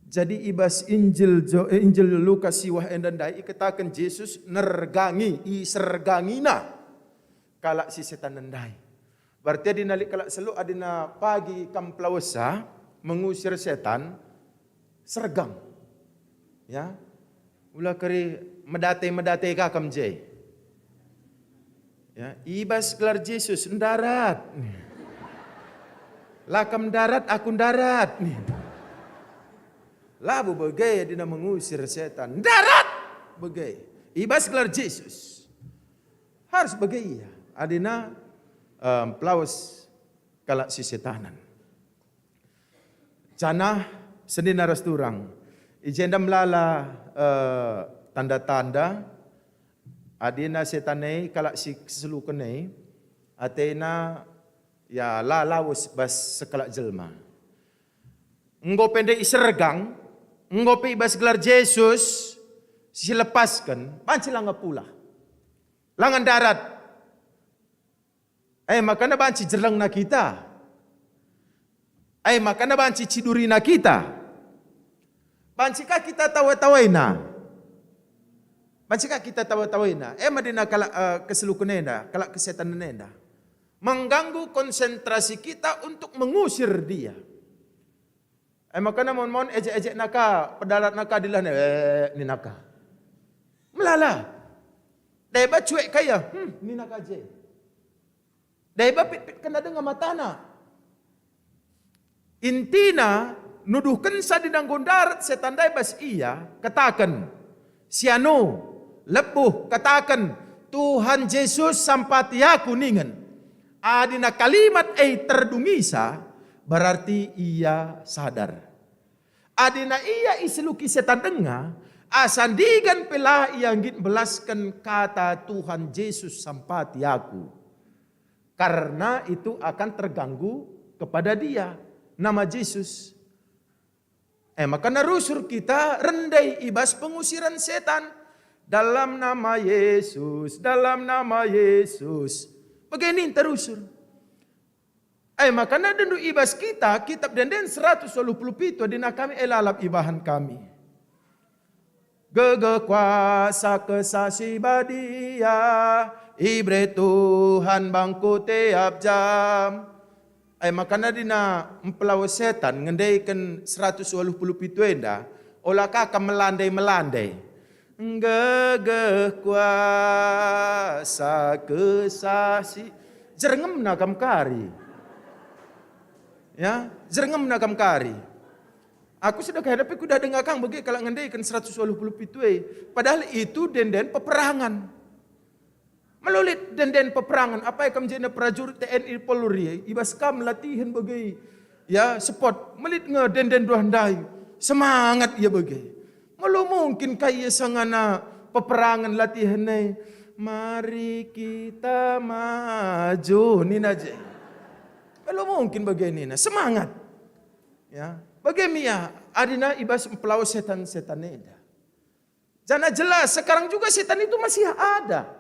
Jadi i bas Injil Jo-, eh, Injil Lukas siwah enda ndai ikataken Jesus nergangi, isergangina kalak si setan ndai. Berarti adina lit kalak seluk, adina pagi kam pelawesa mengusir setan, sergang. Ya. Ula kari medate-medate ka kam je. Ya, i bas gelar Jesus, ndarat. La kam ndarat, aku ndarat. Labo bage adina mengusir setan. Ndarat! Bage. I bas gelar Jesus. Harus bage ia. Adina, em, pelawes kalak si setanen. Janah senina ras turang. I jenda melala eh, tanda-tanda, adina setan e kalak si keseluken e, atena, ya, la lawes bas sekalak jelma. Enggo pe ndai isergang, enggo pe i bas gelar Jesus si lepasken, banci langa pulah. Langa ndarat. E makana banci jelengna kita. E makana banci cidurina kita. Banci ka kita tawa-tawaina. Banci ka kita tawa-tawaina. E madina kalak, eh, keseluken enda, kalak kesetanen enda. Mengganggu konsentrasi kita untuk mengusir dia. E makana mon-mon ejek-ejekna ka, pedalatna ka dilahna, "Eh," nina ka. Melala. Deba cuek ka ia, "Hmm," nina ka je. Deba pit-pit kena denga matana. Intina, nuduhkenca dina enggo ndarat setan ndai bas ia, kataken, "Sianu, lebuh, kataken, 'Tuhan Jesus, sampati aku,'" ningen. Adina kalimat e terdungisa, berarti ia sadar. Adina ia iseluki setan denga, asa ndigan pe la ia nggit mbelasken kata, "Tuhan Jesus, sampati aku." Karena itu akan terganggu kepada dia, nama Jesus. E makana rusur kita rendai i bas pengusiran setan. "Dalam nama Yesus, dalam nama Yesus." Bage ninta rusur. E makana dendu i bas kita, kitab Denden seratus waluh puluh pitu, adina kami e lalap ibahan kami. Gegeh kuasa Kesah Si Badia, ibere Tuhan bangku tiap jam. E makana dina mpelawes setan ngendaiken seratus waluh puluh pitu enda, ola ka kam melandai-melandai. Gegeh kuasa Kesah Si, jerngemna kam kari. Ya, jerngemna kam kari. Aku sedekah pe kudah denga kang bage kalak ngendaiken seratus waluh puluh pitu e. Padahal itu denden peperangan. Melulit denden peperangan, apai kam jenda prajurit T N I Polri, i bas kam latihen bage, ya, sport, melit nge denden duah ndai, semangat ia bage. Melo mungkin ka ia sangana peperangan latihen e, "Mari kita maju," nina je. Melo mungkin bage nina, semangat. Ya, bage me ia adina i bas mpelawes setan-setan enda. Janah jelas, sekarang juga setan itu masih ada.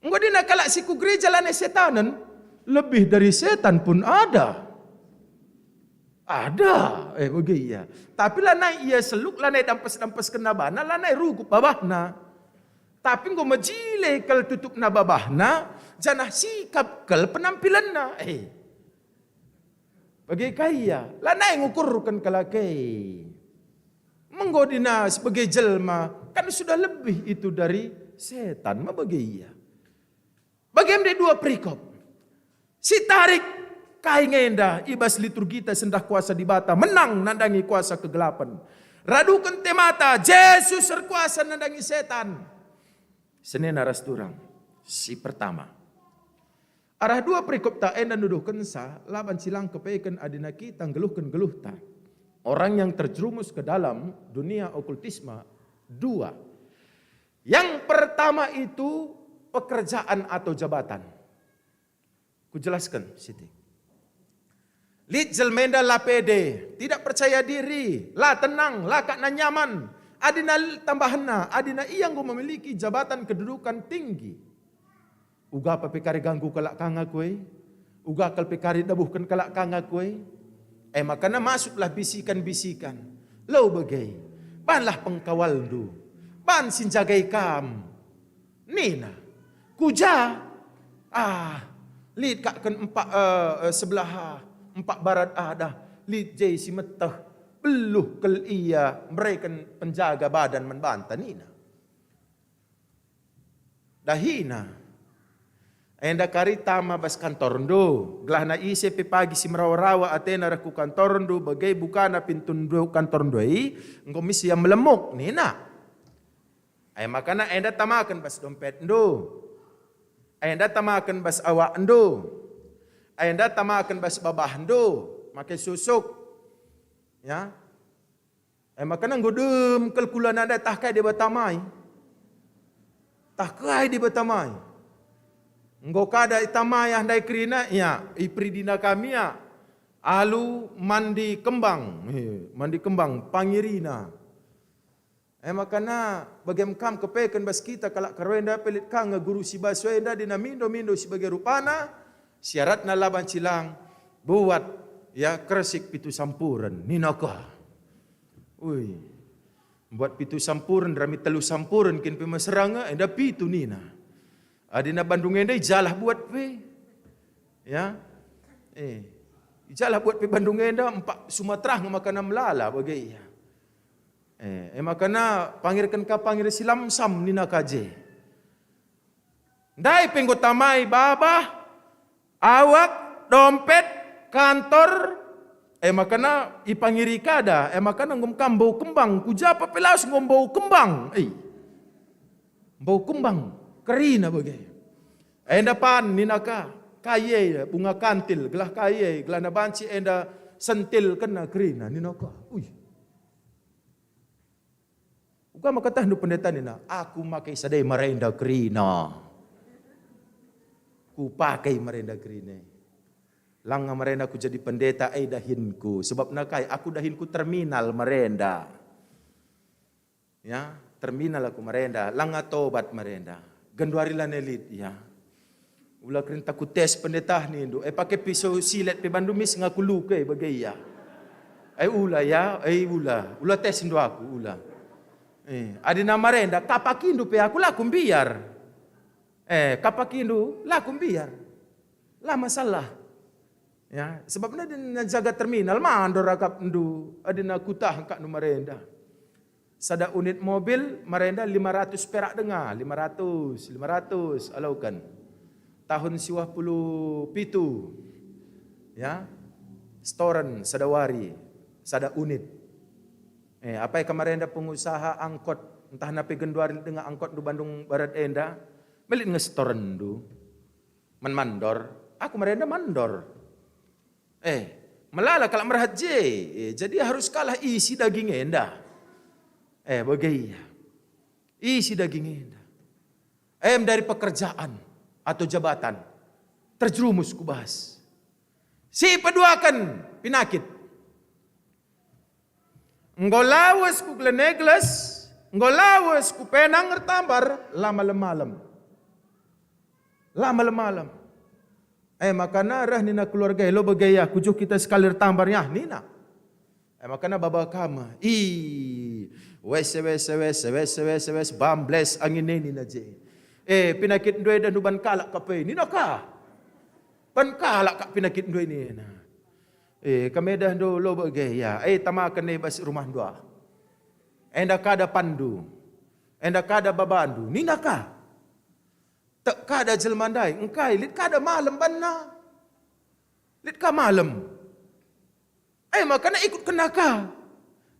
Enggo dina kalak si ku gereja lanai setanen, lebih dari setan pun ada. Ada, eh, bage ia. Tapi lanai ia seluk, lanai dampes-dampeskenna bana, lanai rugup babahna. Tapi enggo mejile kal tutupna babahna, janah sikap kal penampilenna. Eh. Bage ka ia, lanai ngukurken kalak e. Menggo dina sebagai jelma, kan sudah lebih itu dari setan, ma bage ia. Bage me dua perikop. Si tarik kai nge enda i bas liturgita sendah kuasa Dibata menang nandangi kuasa kegelapan. Raduken te mata, Jesus erkuasa nandangi setan. Senina ras turang. Si pertama. Arah dua perikopta enda nuduhkenca la banci lang kepeken adina kita nggeluhken geluhta. Orang yang terjerumus ke dalam dunia okultisme, dua. Yang pertama itu pekerjaan atau jabatan. Kujelasken sitik. Lit jelma enda la pede, tidak percaya diri, la tenang, la kakna nyaman. Adina tambahenna, adina ia enggo memiliki jabatan kedudukan tinggi. Uga pe kari ganggu kalak kang aku e, uga kal pe kari dabuhken kalak kang aku e. E makana masuklah bisikan-bisikan, "Lo bage, banlah pengkawalndu, ban si njagai kam." Nina, "Ku ja? Ah, lit kak ken empak, eh, eh, sebelah, ah, empak barat, ah, dah, lit je si meteh, beluh kal ia mereken penjaga badan man banta," nina. Dahina. Enda kari tama bas kantorndu, gelahna ise pe pagi si merawa-rawa atena reh ku kantorndu, bage bukana pintu kantorndu e, enggo mis ia melemuk, nina. Ai makana enda tamaken bas dompetndu. Enda tamaken bas awakndu. Enda tamaken bas babahndu, make susuk. Ya. E maka enggo dem kal kula nandai tah kai Dibata mai. Tah kai Dibata mai. Enggo kada itamai ah ndai kerina, ya, iperidina kami, ya. Alu mandi kembang, eh, mandi kembang, pangirina. E maka na bagem kam kepeken bas kita kalak Karo enda, pelit ka nge guru si baso enda, dina mindo-mindo si bage rupana, syaratna la banci lang, buat, ya, kersik pitu sampuren, nina ka. Ui, buat pitu sampuren, rami telu sampuren, kin pe mesera nge, enda pitu nina. Adina bandung enda ijalah buat pe. Ya. Eh, ijalah buat pe bandung enda, empak Sumatera nge maka na melala bage ia. Eh, e maka na pangirken ka pangir si lamsam nina ka je. Ndai pe enggo tamai babah, awak, dompet, kantor, e maka na ipangiri kada, e maka na enggo kam mbau kembang, ku ja pe lawes enggo mbau kembang. Eh. Mbau kembang, kerina bage. Enda pan nina ka, kai e bunga kantil, gelah kai e, gelah na banci enda sentil kena kerina, nina ka. Ui. Uga maka tahndu pendeta nina, aku make sadai marenda kerina. Ku pakai marenda kerina. Langa marenda ku jadi pendeta, eh, dahinku. Sebab na kai, aku dahinku terminal marenda. Ya, terminal aku marenda, langa tobat marenda. Genduari la nelit, ya. Ula kerinta ku tes pendeta nindu, eh, pake pisau silet pe bandu mis ngaku luke bage ia. Eh, ula, ya, eh, ula. Ula tes ndu aku, ula. Eh, adina marenda, kapakindu pe aku la kumbiar. Eh, kapakindu la kumbiar. La masalah. Ya, sebabna adina jaga terminal, mandor akapndu, adina kutah engkakndu marenda. Sada unit mobil marenda lima ratus perak denga, lima ratus, lima ratus, alauken. Tahun siwah puluh pitu, ya, setoren sada wari, sada unit. Eh, apai ka marenda pengusaha angkot, ntah nape genduari denga angkotndu Bandung Barat enda, melit nge setorenndu. Man mandor, aku marenda mandor. Eh, melala kalak merhat je. Eh, jadi harus kalah isi daging enda. Eh, bage ia. Isi daging enda. Em dari pekerjaan atau jabatan. Terjerumus ku bas. Si peduaken pinakit. Enggo lawes ku Gleneagles, enggo lawes ku Penang ertambar, la malem-malem. La malem-malem. Eh, maka na reh nina keluarga, lo bage ia, kujuh kita sekali ertambar ya, nina. Eh, maka na baba kama, i, wes, wes, wes, wes, wes, wes, bambles angin e nina je. Eh, pinakit ndue dan uban kalak kape, nina ka. Ban kalak kak pinakit ndue nina. Eh, kami dah ndo lo bage ya. Eh, tamaken e bas rumah ndua. Enda kada pandu. Enda kada babandu. Nina ka. Tek kada jelma ndai. Engkai lit kada malem banna. Lit ka malem. Eh, maka na ikut kena ka.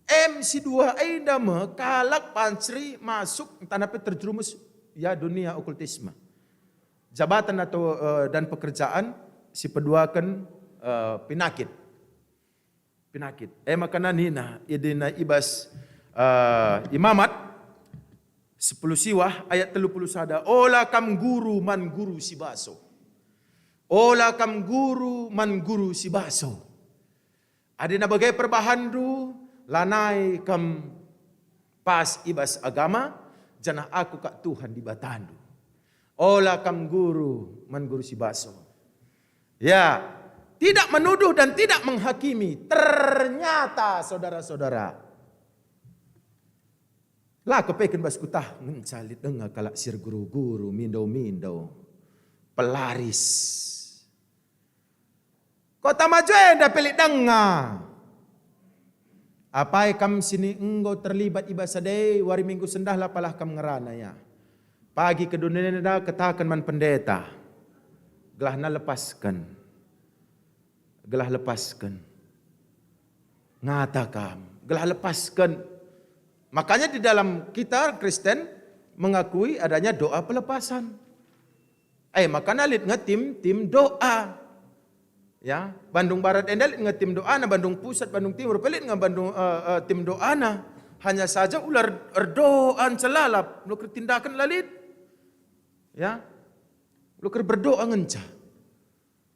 Em si dua enda me kalak panceri masuk ntah nape terjerumus ya dunia okultisme. Jabatan atau, eh, dan pekerjaan si peduaken, eh, pinakit. Pinakit. E maka nina, idina ibas, eh, Imamat sepuluh siwah ayat telu puluh sada, "Ola kam guru man guru si baso. Ola kam guru man guru si baso." Adina bage perbahanndu, lanai kam pas i bas agama, janah Aku kak Tuhan Dibatandu. Ola kam guru man guru si baso. Ya, tidak menuduh dan tidak menghakimi. Ternyata, saudara-saudara, la kepeken bas kutah ngenca lit denga kalak si erguru-guru, mindo-mindo, pelaris. Kota Majo enda pe lit denga. Apai kam sini enggo terlibat i bas ade, wari Minggu sendah la palah kam ngerana ya. Pagi kedunenda kataken man pendeta. Gelahna lepasken. Gelah lepasken. Ngata kam, gelah lepasken. Makanya di dalam kita Kristen mengakui adanya doa pelepasan. Eh, makana lit nge tim, tim doa. Ya, Bandung Barat enda lit nge tim doana, Bandung Pusat, Bandung Timur, pelit nge Bandung, eh, eh, tim doana. Hanya saja ula er-, erdoa ncelalap, mula kertindaken la lit. Ya. Mula ker berdoa ngenca.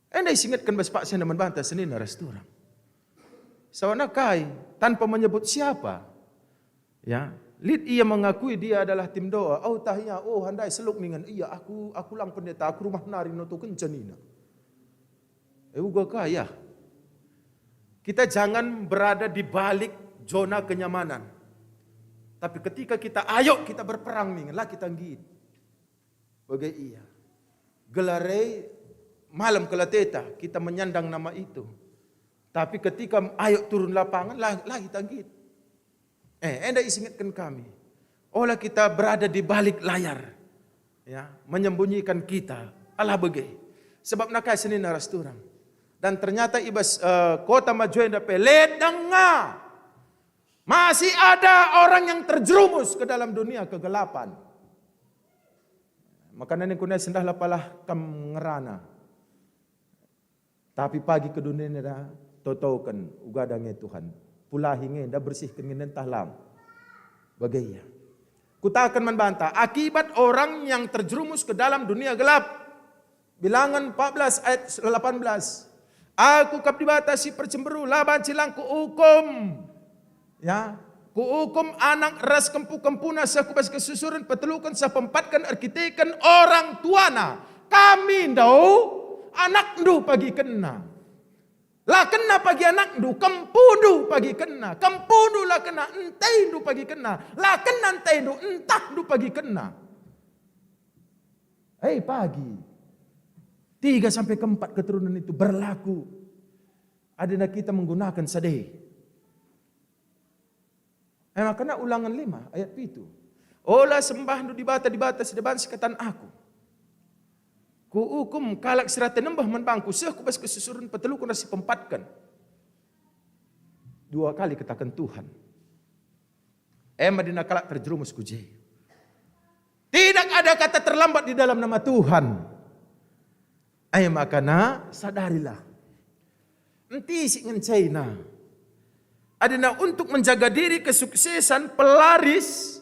Enda isingetken bas paksa enda man banta senina ras turang. Sawana kai, tanpa menyebut siapa. Ya, lit ia mengakui dia adalah tim doa. Oh, tah ia, oh, handai seluk ningen. Iya, aku, aku lang pendeta, aku rumah nari notokenca nina. Eh, uga ka ya. Kita jangan berada di balik zona kenyamanan. Tapi ketika kita, ayo kita berperang ningen, la kita nggit. Bage ia. Gelar e malem kelateta, kita menyandang nama itu. Tapi ketika ayo turun lapangan, la, la kita nggit. Eh, enda isingetken kami. Ola kita berada di balik layar, ya, menyembunyikan kita. Alah bage. Sebab nakai senina ras turang. Dan ternyata i bas, eh, kota Majuenda pe lit denga. Masih ada orang yang terjerumus ke dalam dunia kegelapan. Maka nina ku nai, "Sendah la palah kam ngerana. Tapi pagi kedunina totoken, uga da nge Tuhan. Pulahi nge, nda bersihken nge, ntah lam." Bage ia. Kutaken man banta, akibat orang yang terjerumus ke dalam dunia gelap. Bilangen empat belas ayat delapan belas. "Aku kap Dibata si percemberu, la banci lang kuukum." Ya, "Kuukum anak ras kempu-kempuna seh ku bas kesusuren, peteluken seh peempatken erkiteken orang tuana. Kami ndau, anakndu pagikenna. La kena pagi anakndu, kempundu pagikenna. Kempundu la kena, entendu pagikenna. La kena entendu, entahndu pagikenna." Eh, pagi. Tiga sampai keempat keturunan itu berlaku. Adina kita menggunakan sade. Eh, makana Ulangen lima ayat pitu. "Ola sembahndu dibata-dibata si deban si katan aku. Kuukum kalak si rate nembeh man bangku, seh ku bas kesusuren, peteluken ras si peempatken." Dua kali kataken Tuhan. Ema dina kalak terjerumus ku je. Tidak ada kata terlambat di dalam nama Tuhan. Ai makana sadarilah. Entisik ngencaina. Adina untuk menjaga diri kesuksesan pelaris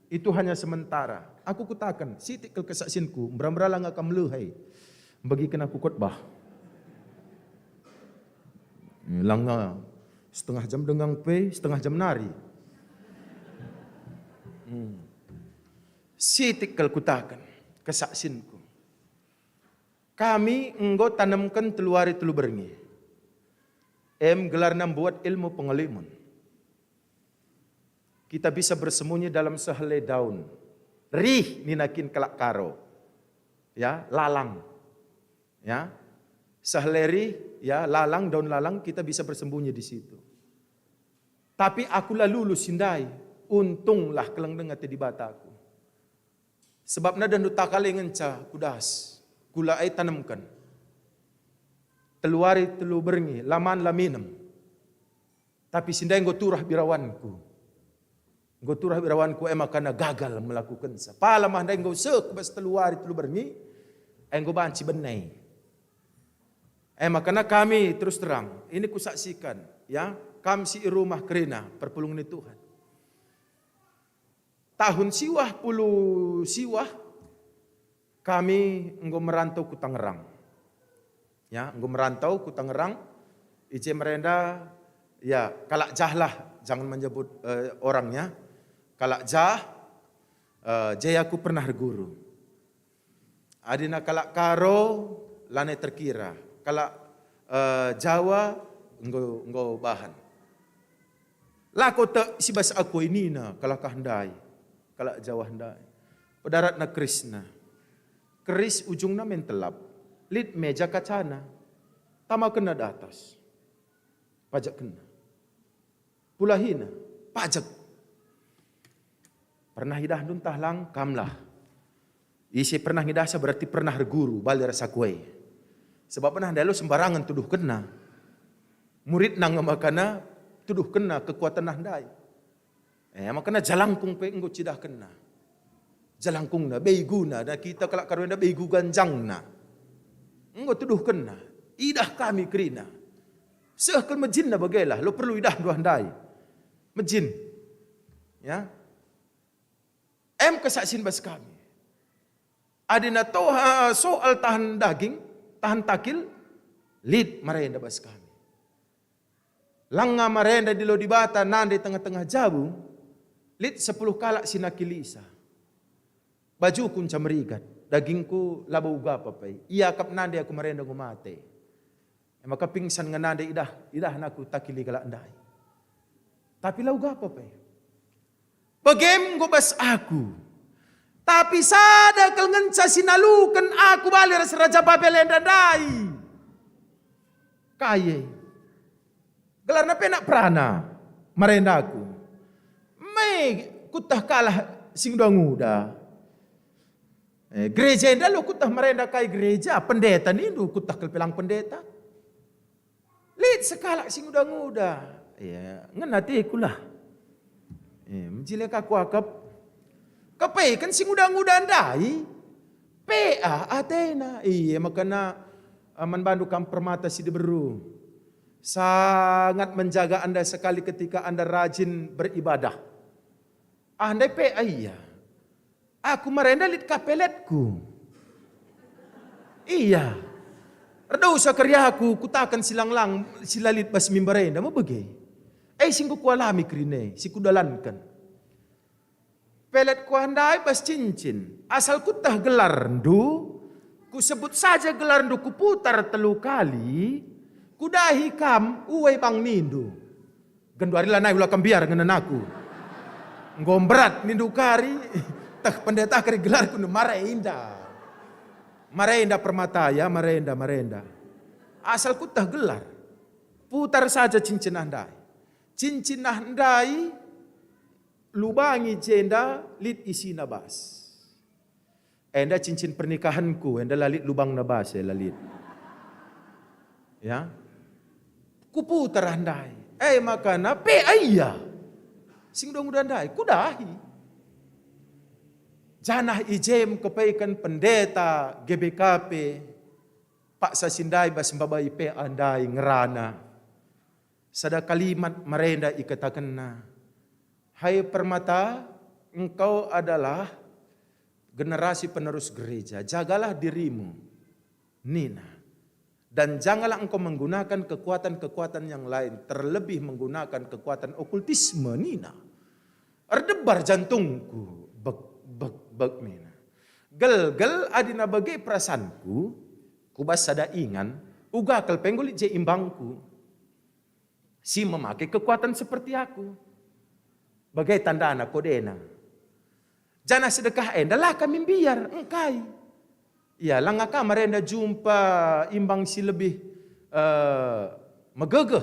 itu hanya sementara. Aku kutaken, sitik kal kesaksinku, mbera-mbera langa kam lehai. Mbagiken aku khotbah. Langa setengah jam denga pe, setengah jam nari. Hmm. Sitik kal kutaken kesaksinku. Kami enggo tanemken telu wari telu berngi. Em gelarna mbuat ilmu pengelimen. Kita bisa bersembunyi dalam sehelai daun. Rih nina kin kalak Karo. Ya, lalang. Ya. Sehelai rih, ya, lalang, daun lalang, kita bisa bersembunyi di situ. Tapi aku la lulus si ndai, untunglah keleng denga ate Dibataku. Sebab nada ndu takale ngenca kudas, kula ai tanemken. Telu wari telu berngi, la man la minem. Tapi si ndai enggo turah birawanku. Enggo turah birawanku, e makana gagal melakukensa. Pala mah ndai enggo seh ku bas telu wari telu berngi, e enggo banci bene. E makana kami terus terang, ini kusaksikan, ya, kam si i rumah kerina perpulungen ni Tuhan. Tahun siwah puluh siwah, kami enggo merantau ku Tangerang. Ya, enggo merantau ku Tangerang, i je merenda, ya, kalak jah lah, jangan menyebut, eh, orangnya. Kalak jah, eh, je aku pernah erguru. Adina kalak Karo, lanai terkira. Kalak, eh, Jawa, enggo, enggo bahan. Lako tek si bas aku nina, kalak ah ndai, kalak Jawa ndai. Pedaratna kerisna. Keris ujungna mentelap. Lit meja kacana. Tamakenna datas. Pajakkenna. Pulahina. Pajak. Pernah idahndu ntah lang? Kamlah. Ise pernah ngidahsa berarti pernah erguru, bali ras aku e. Sebab pernah ndai lo sembarangen tuduhkenna. Muridna nge makana tuduhkenna kekuatenna ndai. Eh, makana jalangkung pe enggo cidahkenna. Jalangkungna, beguna, dan kita kalak Karo enda begu ganjangna. Enggo tuduhkenna. Idah kami kerina. Seh kal mejinna bagailah, lo perlu idahndu ah ndai. Mejin. Ya. Em kesaksin bas kami. Adina toha soal tahan daging, tahan takil, lit marenda bas kami. Langa marenda dilo Dibata nande tengah-tengah jabu, lit sepuluh kalak si nakilisa. Bajuku nca merigat, dagingku labo uga pe. Iakap nande aku marenda enggo mate. E maka pingsan nge nande idah, idahna aku takili kalak ndai. Tapi la uga pe. Begem enggo bas aku. Tapi sada kal ngenca si naluken aku bali ras Raja Babel enda ndai. Kai e? Gelarna pe nak perana, marenda aku. Me kueteh kalak si nguda-nguda. Eh, gereja enda lo kueteh marenda kai gereja, pendeta nindu, kueteh kal pe lang pendeta. Lit sekalak si nguda-nguda. Ya, ngena ateku lah. Eh, mejile ka kuakap. Kepeken si nguda-nguda ndai. Pea atena. Iya, makana, eh, man bandu kam permata si diberu. Sangat menjaga anda sekali ketika anda rajin beribadah. Ah, ndai pea ia. Aku marenda lit ka peletku. Iya. Erdosa kari aku, kutaken si lang-lang, si la lit bas mimbar enda, mebege. E si enggo kualami kerina e, si kudalanken. Peletku ndai bas cincin, asal kueteh gelarndu, kusebut saja gelarndu, kuputar telu kali, kudahi kam, ue bang nindu. Genduari lanai ula kam mbiar ngenen aku. Enggo mberat nindu kari, teh pendeta kari gelarku ne marenda. Marenda permata ya, marenda, marenda. Asal kueteh gelar. Putar saja cincin ndai. Cincin ndai lubangi jenda lit isina bas. Enda cincin pernikahanku, enda la lit lubangna bas, eh, la lit. Ya. Kuputar ndai. Eh, makana pea ia. Si nguda-nguda ndai, kudahi. Janah i je me kepeken pendeta G B K P, paksa si ndai bas mbabai pea ndai ngerana. Sada kalimat marenda ikatakenna, "Hai permata, engkau adalah generasi penerus gereja, jagalah dirimu," nina. "Dan janganlah engkau menggunakan kekuatan-kekuatan yang lain, terlebih menggunakan kekuatan okultisme," nina. Erdebar jantungku, bek, bek, bek, nina. Gelgel adina bage perasanku, kubas sada ingan, uga kal pe enggo lit je imbangku. Si memake kekuatan seperti aku. Bage tandana kodena. Janah sedekah enda la kami mbiar, engkai. Ya, langa ka marenda jumpa imbang si lebih, eh, megegeh.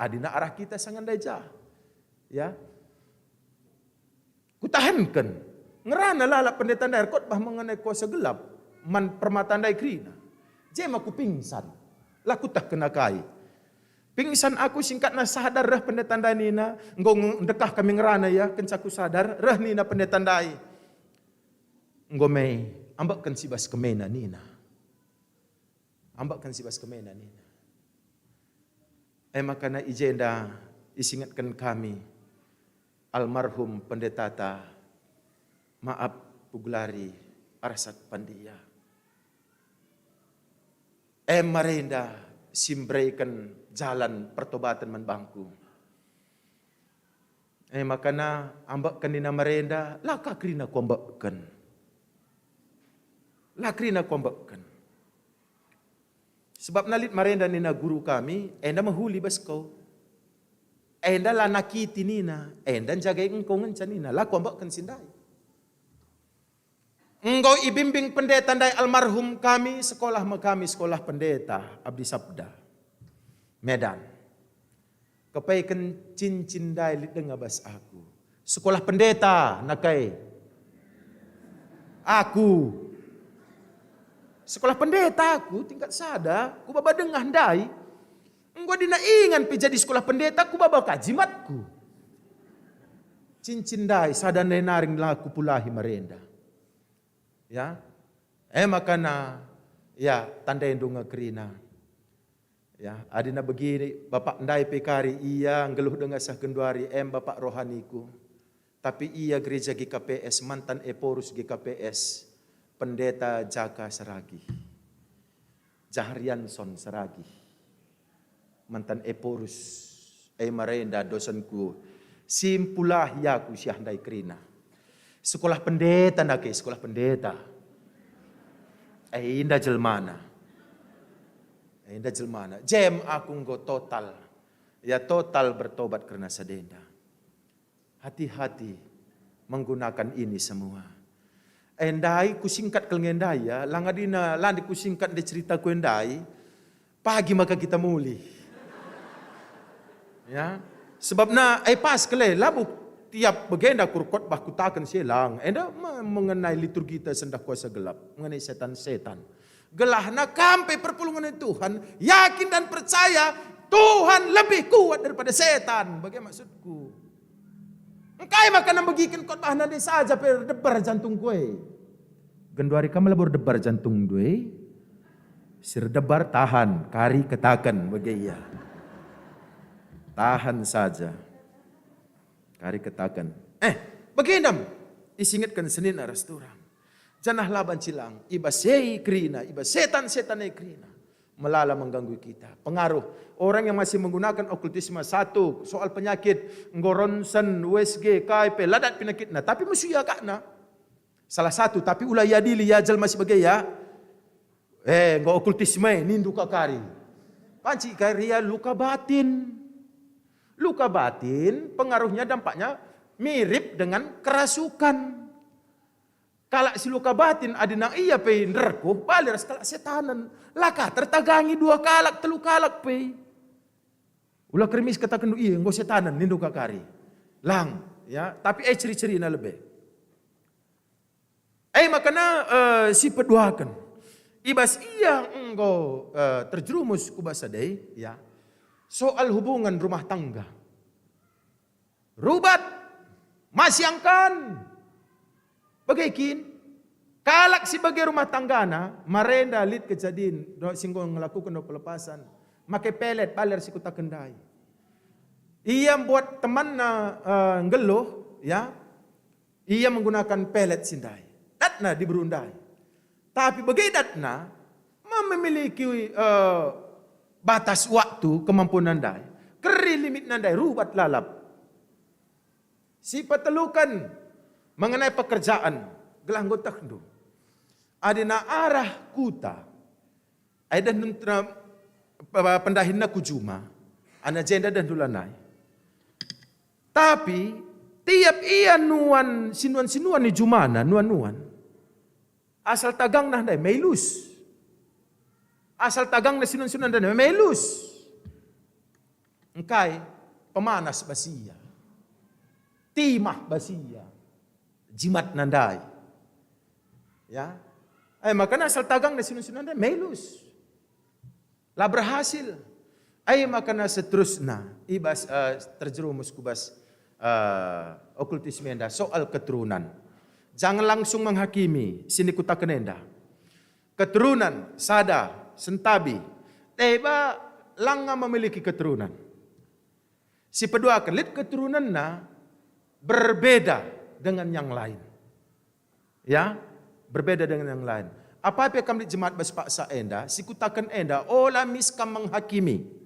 Adina arah kita sanga ndai ja. Ya. Kutahanken. Ngerana lalap pendeta ndai erkotbah mengenai kuasa gelap man permata ndai kerina. Jema kupingsan. La kuteh kena kai. Pingsan aku singkatna sadar reh pendeta ndai nina, enggo nge-, ndekah kami ngerana ya, kenca kusadar, reh nina pendeta ndai. Enggo me, ambekken si bas kemena nina. Ambekken si bas kemena nina. E makana i jenda isingetken kami almarhum pendetata, maap kugelari Arsak Pandia. E marenda si mbereken jalan pertobaten man bangku. E makana ambekken nina marenda, la ka kerina kuambekken. La kerina kuambekken. Sebab nalit marenda nina guru kami, enda mehuli bas ko. Enda la nakiti nina, enda njagai engko ngenca nina, la kuambekken si ndai. Enggo ibimbing pendeta ndai almarhum kami, sekolah me kami sekolah pendeta, Abdi Sabda, Medan. Kepeken cincin ndai lit denga bas aku. Sekolah pendeta, nakai. Aku. Sekolah pendeta aku, tingkat sada, kubaba dengah ndai. Enggo dina ingan pe jadi sekolah pendeta, kubaba ka jimatku. Cincin ndai, sada ndai naring la kupulahi marenda. Ya. E makana, ya, tandaindu nge kerina. Ya, adina begi bapak ndai pe kari ia nggeluh denga seh genduari, em bapak rohaniku. Tapi ia gereja G K P S, mantan Ephorus G K P S, pendeta Jaka Seragih, Jahrianson Seragih, mantan Ephorus, e marenda dosenku, simpula iaku siah ndai kerina. Sekolah pendeta nake, sekolah pendeta. E inda jelmana. E inda jelmana. Jem aku enggo total. Ya, total bertobat kerna sadenda. Hati-hati menggunakan ini semua. Eh, ndai kusingkat kal nge ndai ya, lang adina la nde kusingkat nde ceritaku ndai, pagi maka kita mulih. Ya, sebabna, eh, pas kal e, labo tiap bagenda kurkotbah kutaken si lang, enda me-, mengenai liturgita sendah kuasa gelap, mengenai setan-setan. Gelahna kam pe perpulungen Tuhan, yakin dan percaya Tuhan lebih kuat daripada setan. Bage maksudku. Engkai maka nambegiken khotbah nande saja pe erdebar jantungku e? Genduari kam labo erdebar jantungndu e? Si erdebar tahan, kari ketaken, bage ia. Tahan saja. Kari ketaken. Eh, bage ndam isingetken senina ras turang. Janah la banci lang, i bas e kerina, i bas setan-setan e kerina. Melala mengganggu kita. Pengaruh orang yang masih menggunakan okultisme, satu, soal penyakit, enggo ronsen, U S G, kai pe, la dat penyakitna, tapi mesu ia kakna. Salah satu, tapi ula iadili ia jelma si bage ya. Eh, enggo okultisme, nindu ka kari. Banci kari ia luka batin. Luka batin pengaruhnya, dampaknya mirip dengan kerasukan. Kalak si luka batin, adi nang ia pe nderkuh, bali ras kalak setanen. La ka tertagangi dua kalak, telu kalak pe. Ula kerimis katakenndu, "Iya, enggo setanen," nindu ka kari. Lang, ya, tapi e ciri-cirina lebe. E makana, eh, si peduaken. I bas ia enggo, eh, terjerumus ku bas sadai, ya, soal hubungan rumah tangga. Rubat, masiangkan. Bage kin, kalak si bage rumah tanggana, marenda lit kejadin, do-, si enggo ngelakuken do pelepasan, make pelet balir si kutaken ndai. Ia mbuat temanna, eh, nggeluh, ya, ia menggunakan pelet si ndai. Datna diberu ndai. Tapi bage datna, memiliki, eh, batas waktu kemampuan ndai, keri limitna ndai, rubat lalap. Si peteluken mengenai pekerjaan, gelah enggo tehndu. Adi na arah kuta, ai dehndu nterem, pe-, pendahinna ku juma, ana jenda dehndu lanai. Tapi tiap ia nuan sinuan-sinuan i jumana, nuan-nuan, asal tagangna ndai melus. Asal tagangna sinuan-sinuan ndai melus. Engkai pemanas bas ia. Timah bas ia. Jimatna ndai. Ya. Eh, makana asal tagangna sinuan-sinuan ndai melus. La berhasil. Ai makana seterusna, i bas, eh, terjerumus ku bas, eh, okultisme enda, soal keturunan. Jangan langsung menghakimi, si nikutaken enda. Keturunan, sada, sentabi, deba langa memiliki keturunan. Si peduaken, lit keturunanna berbeda dengan yang lain. Ya, berbeda dengan yang lain. Apa pe kam lit jemaat bas paksa enda, si kutaken enda, ola mis kam menghakimi.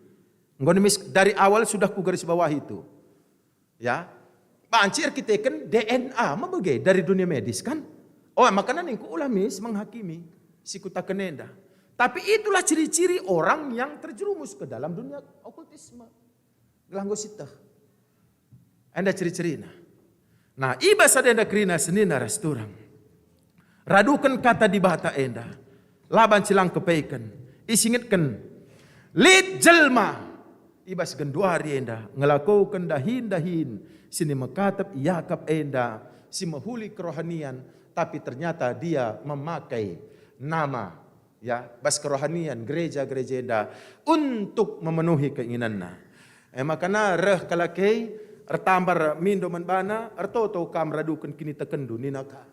Enggo mis dari awal sudah kugarisbawahi itu. Ya, banci erkiteken D N A me bage dari dunia medis kan? Oh, makana ningku ola mis menghakimi si kutaken enda. Tapi itulah ciri-ciri orang yang terjerumus ke dalam dunia okultisme. Gelah enggo sieteh. Enda ciri-cirina. Nah, i bas sada enda kerina senina ras turang. Raduken kata Dibata enda. La banci lang kepeken. Isingetken. Lit jelma i bas genduari enda ngelakoken dahin-dahin si nimekatep iakap enda, si mehuli kerohanian, tapi ternyata dia memakai nama ya, bas kerohanian gereja-gereja enda untuk memenuhi keinginanna. E makana reh kalak e, ertambar mindo man bana, "Ertoto kam raduken kinitekenndu," nina ka.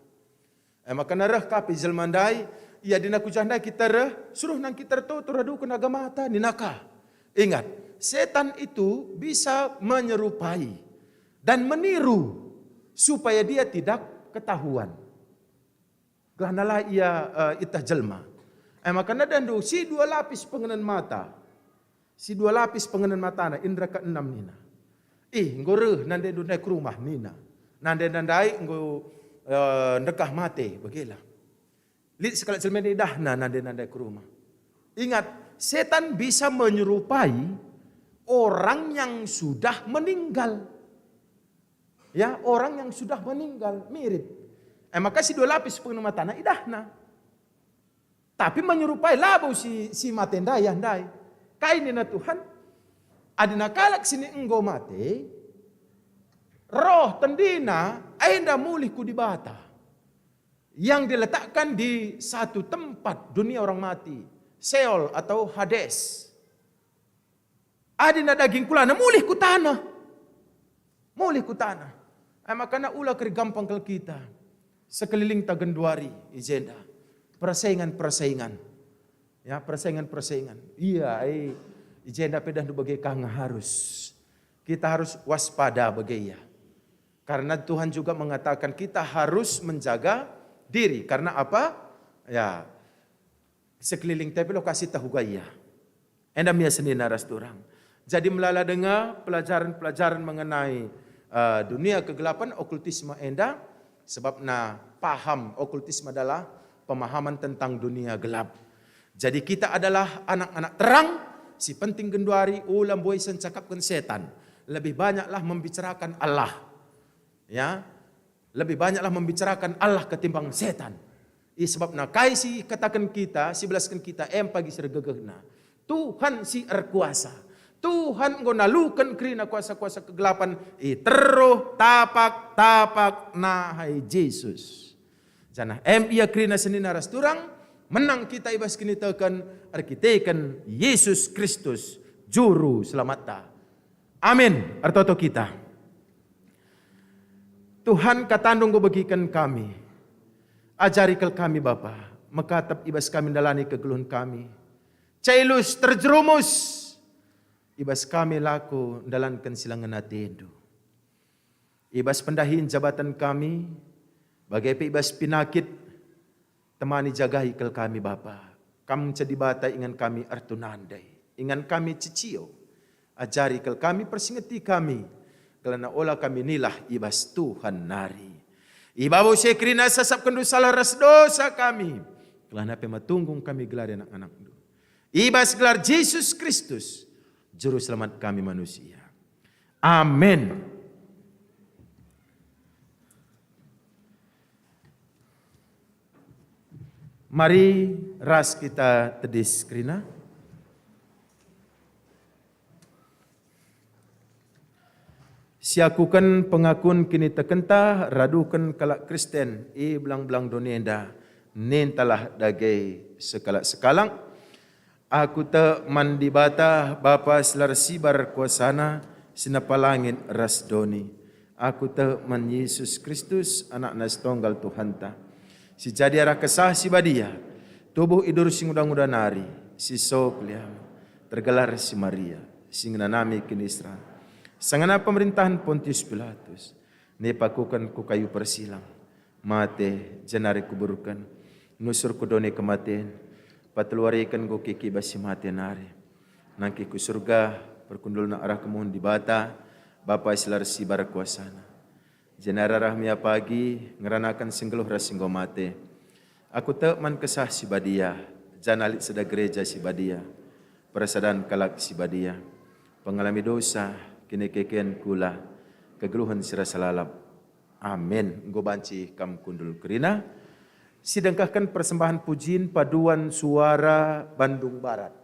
E makana reh ka pe jelma ndai, "Ia dina ku jah ndai kita reh, suruh nang kita ertoto raduken agamata," nina ka. Ingat, setan itu bisa menyerupai dan meniru supaya dia tidak ketahuan. Gelah nala ia, eh, itah jelma. Eh, maka nadehndu si dua lapis pengenen mata. Si dua lapis pengenen matana, indra keenam nina. "Ih, enggo reh nandendu ndai ku rumah," nina. "Nande-nandai enggo, eh, ndekah mate," begilah. Lit sekalak jelma enda idahna nande-nandai ku rumah. Ingat, setan bisa menyerupai orang yang sudah meninggal. Ya, orang yang sudah meninggal, mirip. Eh, maka si dua lapis pengenen matana idahna. Tapi menyerupai labo si, si mate ndai, ya ndai. Kai nina Tuhan? Adina kalak si enggo mate, roh tendina enda mulih ku Dibata, yang diletakkan di satu tempat dunia orang mati, Seol atau Hades. Adina daging kulana mulih ku taneh. Mulih ku taneh. Eh, makana ula keri gampang kal kita. Sekelilingta genduari i jenda. Persaingan-persaingan. Ya, persaingan-persaingan. Ia, eh, i jenda pe dahndu bage ka nge harus. Kita harus waspada bage ia. Karena Tuhan juga mengatakan kita harus menjaga diri. Karena apa? Ya, sekelilingta pe lokasita uga ia. Enda me ia senina ras turang. Jadi melala denga pelajaran-pelajaran mengenai, eh, dunia kegelapan, okultisme enda, sebabna paham okultisme adalah pemahaman tentang dunia gelap. Jadi kita adalah anak-anak terang, si penting genduari ula mbuai si ncakapken setan. Lebih banyaklah membicarakan Allah. Ya, lebih banyaklah membicarakan Allah ketimbang setan. I sebabna kai si kataken kita, si belasken kita, em pagi si ergegehna. Tuhan si erkuasa. Tuhan enggo naluken kerina kuasa-kuasa kegelapan i teruh tapak-tapak nahai Jesus. Janah em ia kerina senina ras turang, menang kita i bas kiniteken erkiteken Yesus Kristus, Juru Selamatta. Amin. Ertoto kita. Tuhan, katandu enggo begiken kami. Ajari kal kami, Bapa, mekatep i bas kami ndalani kegeluhen kami. Cailus terjerumus i bas kami lako ndalanken si la ngena atendu. I bas pendahin jabaten kami, bage pe i bas pinakit, temani jagai kal kami, Bapa. Kam ngenca Dibata ingan kami ertunandai, ingan kami cecio. Ajari kal kami, persingeti kami, gelahna ola kami nilah i bas Tuhan nari. I babo si e kerina sasapkenndu salah ras dosa kami, gelahna pe metunggung kami gelari anak-anakndu. I bas gelar Jesus Kristus, Juru Selamat kami manusia. Amin. Mari ras kita tedis kerina. Siakuken pengakun kinitekenta raduken kalak Kristen i belang-belang doni enda, nintalah dage sekalak-sekalak. Aku tek man Dibata, Bapa si la ersibar kuasaNa, si nepa langit ras doni. Aku tek man Jesus Kristus, AnakNa si tonggal Tuhanta, si jadi arah Kesah Si Badia, tubuh i duri si nguda-nguda nari, si so keliamen, tergelar si Maria, si ngenanami kiniseran, sangana pemerintahen Pontius Pilatus, nipakuken ku kayu persilang, mate, jenari kuburken, nusur ku doni kematen, patuwariken enggo kiki bas si mate nari. Nangkih ku Surga, perkundulna arah kemuhen Dibata, Bapa si la ersibar kuasaNa. Jenari arah me ia pagi, ngeranaken si nggeluh ras si enggo mate. Aku tek man Kesah Si Badia, janah lit sada Gereja Si Badia, persadan kalak si badia, pengalami dosa, kinekeken kula, kegeluhen si rasa lalap. Amin. Enggo banci kam kundul kerina. Sidengkahken persembahen pujin paduan suara Bandung Barat.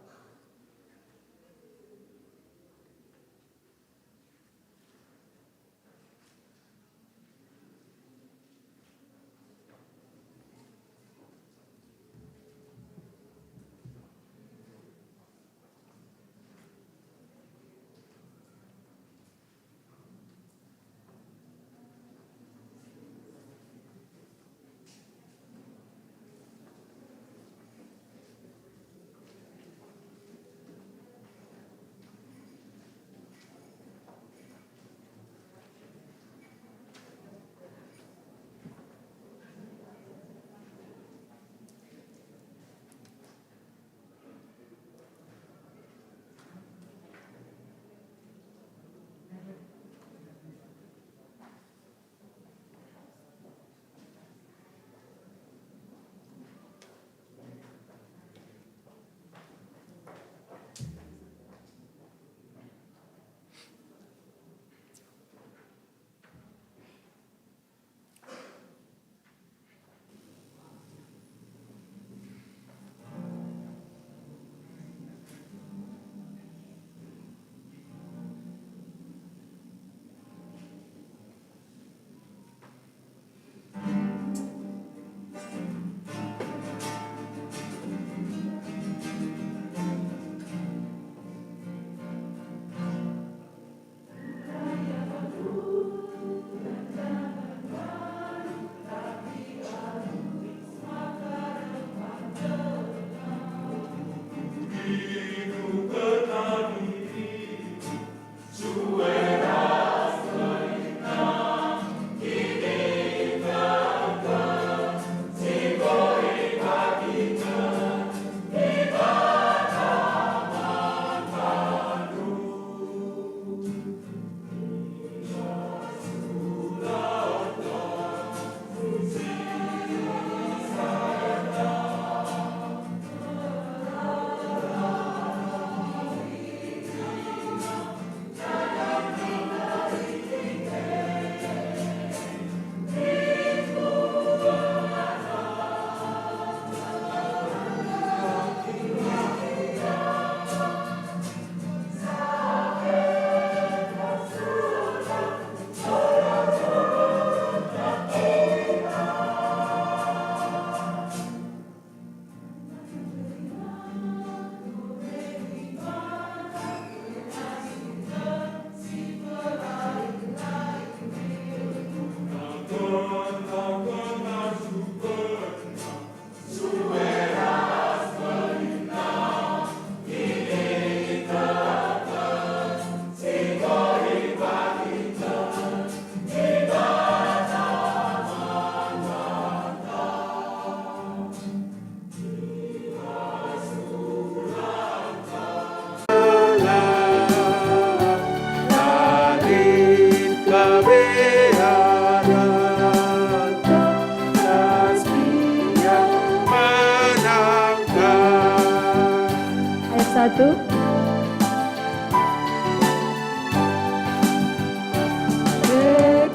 Satu.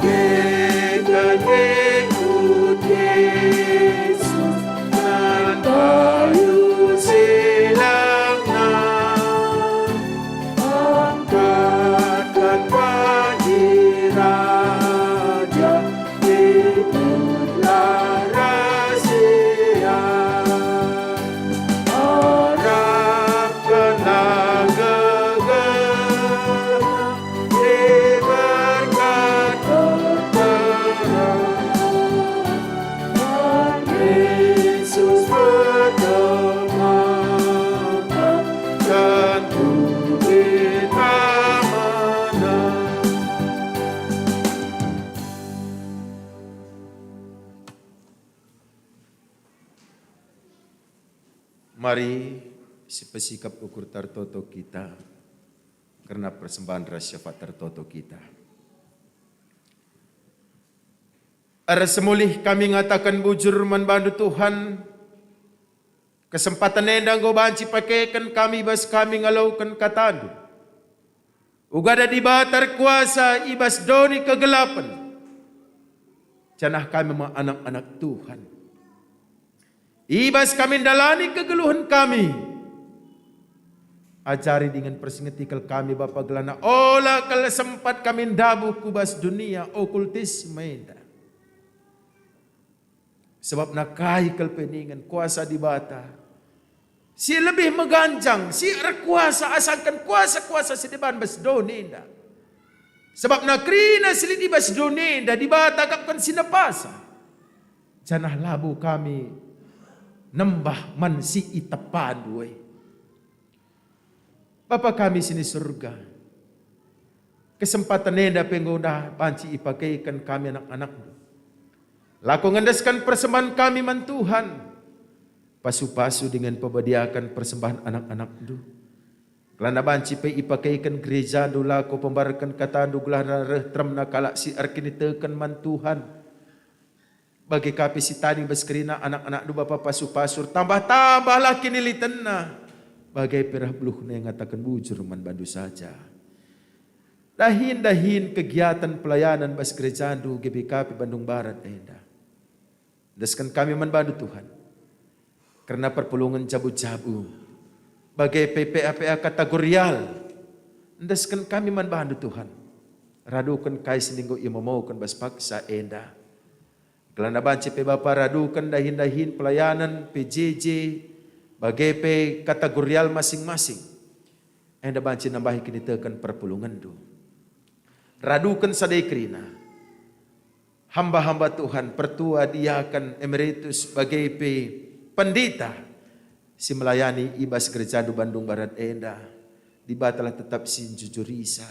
Ketika ikut Yesus, nan kayu silangna, angkatkan panji raja, ikutlah rasia. Arapkanlah gegehna, iberkat keterangan. Yesus pertemanan, tentu kita menang. Mari sipesikap ukur tertoto kita kerna persembahen ras syafaat tertoto kita. Ersemulih kami ngataken bujur man bandu, Tuhan, kesempaten enda enggo banci pakeken kami bas kami ngaloken katandu. Uga da Dibata erkuasa i bas doni kegelapen, janah kami me anak-anak Tuhan. I bas kami ndalani kegeluhen kami. Ajari dingen persingeti kal kami, Bapa, gelahna ola kal sempat kami ndabuh ku bas dunia okultisme enda. Sebabna kai kal pe ningen kuasa Dibata si lebih meganjang, si erkuasa asangken kuasa-kuasa si deban bas doni enda. Sebabna kerina si lit i bas doni enda Dibata akapken si nepasa. Janah labo kami nembah man si itepandu e. Bapa kami si ni Surga, kesempaten enda pe enggo dah banci ipakeken kami anak-anakNdu. Lako ngendesken persembahen kami man Tuhan, pasu-pasu dingen pebadiaken persembahen anak-anakNdu. Kelana banci pe ipakeken gerejaNdu lako pembarken kataNdu gelahna reh teremna kalak si erkiniteken man Tuhan. Bage ka pe si tading bas kerina anak-anakNdu Bapa pasu-pasu, tambah-tambahlah kinilitenna, bage pe reh beluhna ngataken bujur man bandu saja. Dahin-dahin kegiaten pelayanan bas gerejaNdu G B K P Bandung Barat enda. Endesken kami man bandu, Tuhan, kerna perpulungen jabu-jabu, bage pe P A P A Katagorial. Endesken kami man bandu, Tuhan. Raduken kai si enggo imomoken bas paksa enda. Gelahna banci pe Bapa raduken dahin-dahin pelayanan P J J, bage pe Katagorial masing-masing. Enda banci nambahi kiniteken perpulungenNdu. Raduken sada kerina hamba-hamba Tuhan, pertua, diaken, emeritus, bage pe pendeta si melayani i bas gerejaNdu Bandung Barat enda. Dibatalah tetap si njujurisa.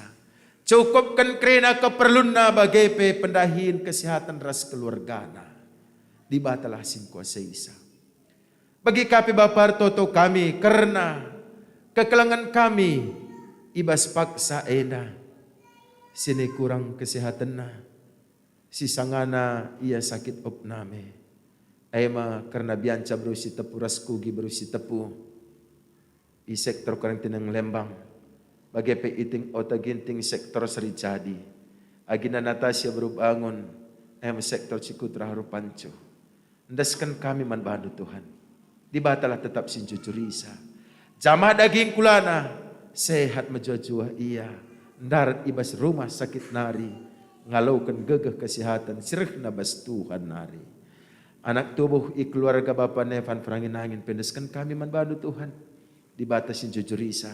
Cukupken kerina keperlunna bage pe pendahin kesehatan ras keluargana. Dibatalah si ngkuasaisa. Bagi ka pe Bapa ertoto kami kerna kekelengen kami i bas paksa enda, si nikurang kesehatenna, si sangana ia sakit opname. E me kerna bianca beru si tepu ras kugi beru si tepu i sektor Karantineng Lembang, bage pe Iting Ota Ginting sektor Serijadi, Agina Natasia beru Bangun, e me sektor Cikutra Harupancu. Endesken kami man bandu, Tuhan. Dibatalah tetap si njujurisa. Jamah daging kulana, sehat mejuah-juah ia. Ndarat i bas rumah sakit nari, ngaloken gegeh kesehaten si rehna bas Tuhan nari. Anak tubuh i keluarga Bapa Nevan Peranginangin pe endesken kami man bandu, Tuhan. Dibata si njujurisa.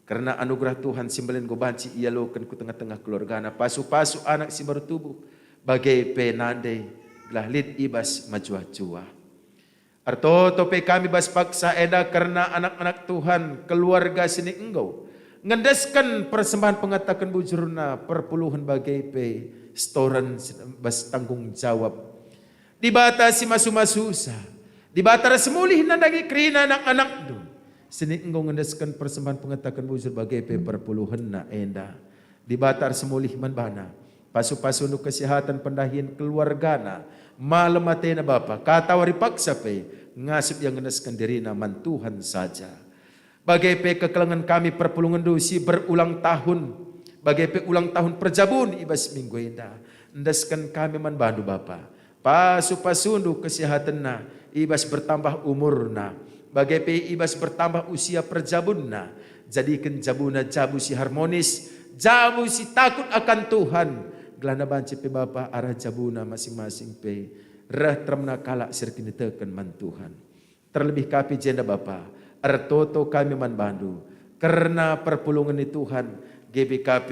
Kerna anugerah Tuhan si mbelin enggo banci ialoken ku tengah-tengah keluargana, pasu-pasu anak si baru tubuh, bage pe nande gelah lit i bas mejuah-juah. Ertoto pe kami bas paksa enda kerna anak-anak Tuhan, keluarga si enggo ngendesken persembahen pengataken bujurna, perpuluhen bage pe setoren bas tanggung jawab. Dibata si masu-masusa, Dibata ras mulih nandangi kerina anak-anakNdu, si enggo ngendesken persembahen pengataken bujur bage pe perpuluhenna enda. Dibata ras mulih man bana, pasu-pasuNdu kesehaten pendahin keluargana, malem atena Bapa, katawari paksa pe ngasup ia ngendesken dirina man Tuhan saja. Bage pe kekelengen kami perpulungenndu si berulang tahun, bage pe ulang tahun perjabun i bas minggu enda. Endesken kami man bandu, Bapa. Pasu-pasundu kesehatenna, i bas bertambah umurna, bage pe i bas bertambah usia perjabunna. Jadiken jabuna jabu si harmonis, jabu si takut akan Tuhan, gelahna banci pe Bapa arah jabuna masing-masing pe reh teremna kalak si erkiniteken man Tuhan. Terlebih ka pe jenda Bapa, ertoto kami man bandu, kerna perpulungen ni Tuhan G B K P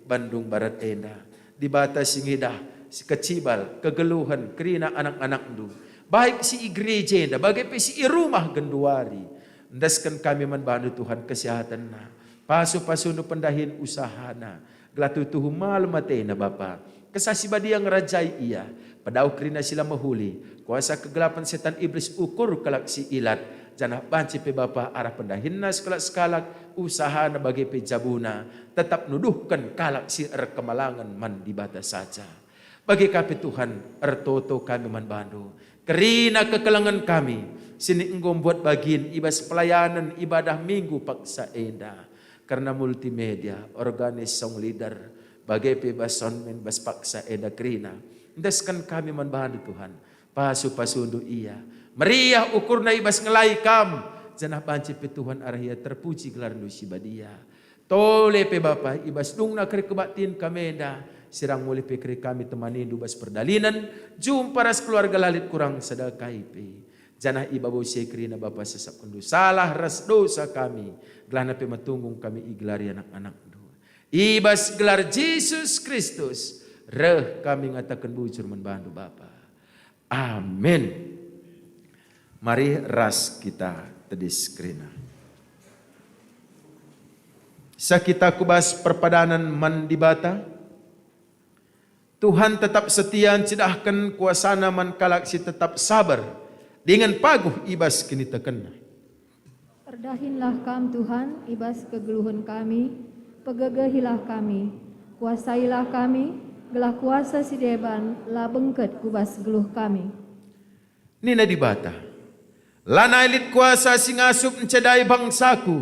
Bandung Barat enda. Dibata si ngidah, si kecibal, kegeluhen, kerina anak-anakndu, baik si i gereja enda, bage pe si i rumah genduari. Endesken kami man bandu Tuhan kesehatenna, pasu-pasundu pendahin usahana, gelah tuhu malem atena Bapa. Kesah si Badia ngerajai ia, pedauh kerina si la mehuli, kuasa kegelapen setan iblis ukur kalak si ilat, janah banci pe Bapa arah pendahinna sekalak-sekalak, usahana bage pe jabuna, tetap nuduhken kalak si erkemalangen man Dibata saja. Bage ka pe Tuhan, ertoto kami man bandu. Kerina kekelengen kami, si enggo mbuat bagin i bas pelayanen ibadah Minggu paksa enda. Kerna multimedia, organis, song leader, bage pe bas soundman bas paksa enda kerina. Endesken kami man bandu, Tuhan. Pasu-pasundu ia. Meriah ukurna i bas ngelai Kam, janah banci pe Tuhan arah ia terpuji gelarndu si badia. Tole pe Bapa, i bas dungna keri kebaktin kami enda, sirang mulih pe keri kami temanindu bas perdalinen, jumpa ras keluarga la lit kurang sada kai pe. Janah i babo si e kerina Bapa sesapkenndu salah ras dosa kami, gelahna pe metunggung kami igelari anak-anakndu. I bas gelar Jesus Kristus, reh kami ngataken bujur man bandu Bapa. Amin. Mari ras kita tedis kerina. Sa kita ku bas perpadanen man Dibata. Tuhan tetap setia ncidahken kuasaNa man kalak si tetap saber dingen paguh i bas kinitekenna. Erdahinlah Kam, Tuhan, i bas kegeluhen kami, pegegehilah kami, kuasailah kami, gelah kuasa si deban la bengket ku bas geluh kami. Nina Dibata, "Lanai lit kuasa si ngasup ncedai bangsaKu,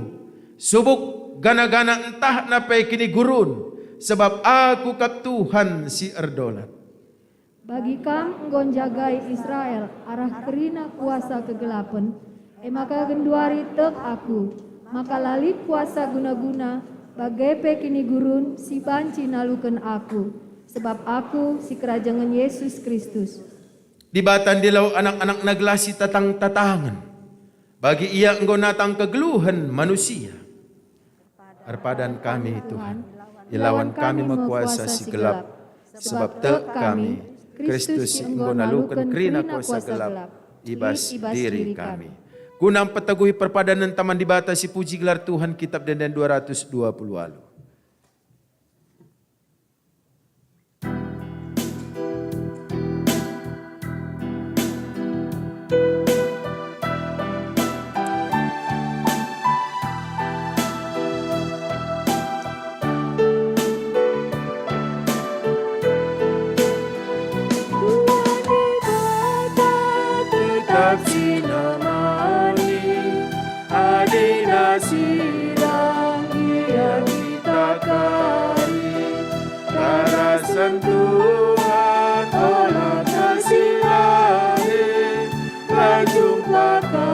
subuk, gana-gana ntahna pe kinigurun, sebab Aku kap Tuhan si erdolat." Bagi Kam enggo njagai Israel arah kerina kuasa kegelapen, e maka genduari tek Aku, maka la lit kuasa guna-guna, bage pe kinigurun si banci naluken Aku, sebab Aku sikerajangen Yesus Kristus. Dibata ndilo anak-anakNa gelah sitatang-tatangen, bagi Ia enggo natang kegeluhen manusia. Erpadan kami, Tuhan, ilawan kami me kuasa si gelap, sebab tek kami, Kristus si enggo naluken kerina kuasa gelap i bas diri kami, guna mpeteguhi perpadanenta man Dibata si puji gelar Tuhan. Kitab Ende-enden dua ratus dua puluh waluh. Tuhan Dibata tetap si nemani, adina sidang Ia kita kari. Karasen Tuhan ola kasih lalin, la jumpa ka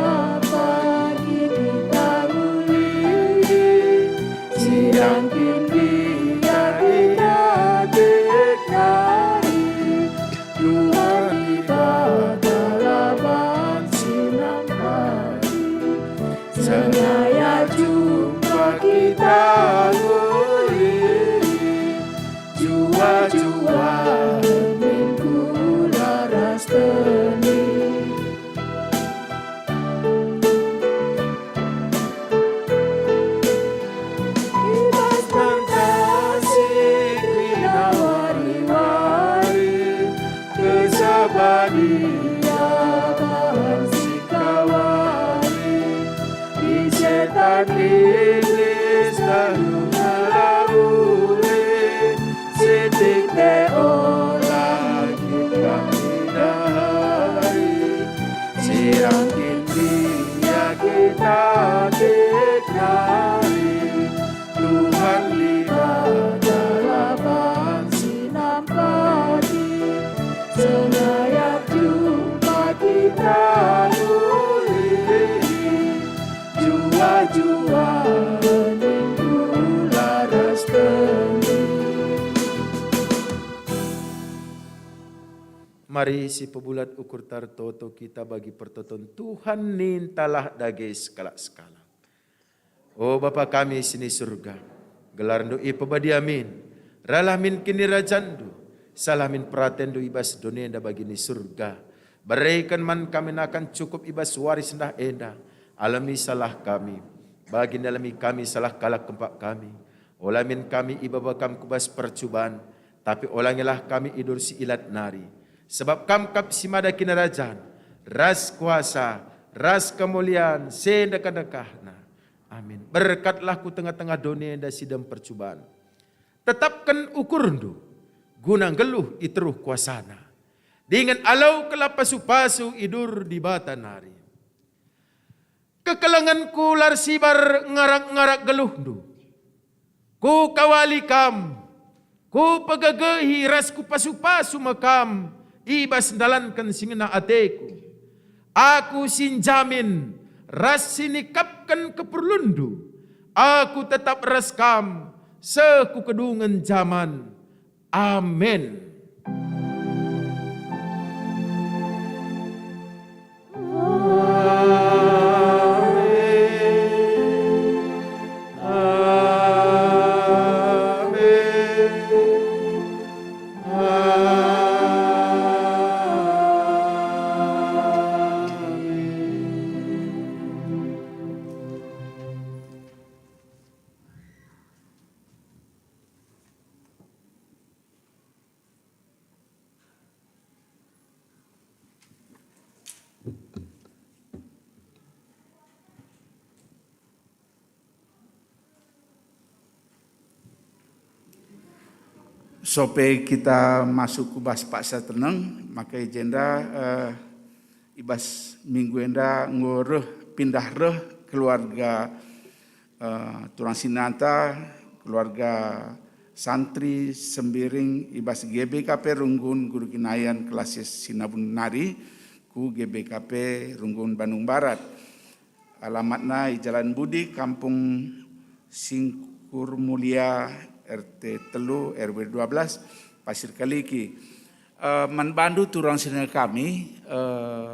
pagi kita ulih. Sidang kin biar kita teknari, Tuhan Dibata laban si nampati. Sengaja jumpa kita ulih, jua-jua eminku la ras teni. I bas tangkas si kerina wari-wari, Kesah Badia bahan sikawari, i setan iblis talu Mari sipebulat ukur tartoto kita bagi pertoton Tuhan, nintalah dage sekalak-sekalak. O Bapa kami si ni Surga, gelarNdu ipebadia min, ralah min kinirajanNdu, salah min peratenNdu i bas doni enda bagi ni Surga. Bereken man kami nakan cukup i bas wari sendah enda, alemi salah kami, bagi nalemi kami salah kalak kempak kami. Ola min kami ibaba Kam ku bas percuban, tapi olangilah kami idur si ilat nari. Sebab Kam kap si mada kinirajan, ras kuasa, ras kemulian, sendekah-dekahna. Amin. Berkatlah ku tengah-tengah doni enda si dem percuban. Tetapken ukurNdu, guna nggeluh i teruh kuasaNa. Dingen alaukenlah pasu-pasu idur Dibata nari. Kekelengenku la ersibar ngarak-ngarak geluhNdu. Kukawali Kam, kupegegehi ras kupasu-pasu me Kam i bas ndalanken si ngena ateku. Aku si njamin ras si nikapken keperlunNdu. Aku tetap ras Kam seh ku kedungen jaman. Amin. Sope kita masuk ku bas paksa teneng, maka i jenda, eh, i bas minggu enda enggo reh, pindah reh keluarga eh, turang sinanta, keluarga santri Sembiring i bas G B K P Runggun Guru Kinayan Klasis Sinabung nari ku G B K P Runggun Bandung Barat. Alamatna i Jalan Budi, Kampung Singkur Mulia, R T telu, R W dua belas, Pasir Kaliki. Eh, man bandu turang sinina kami, eh,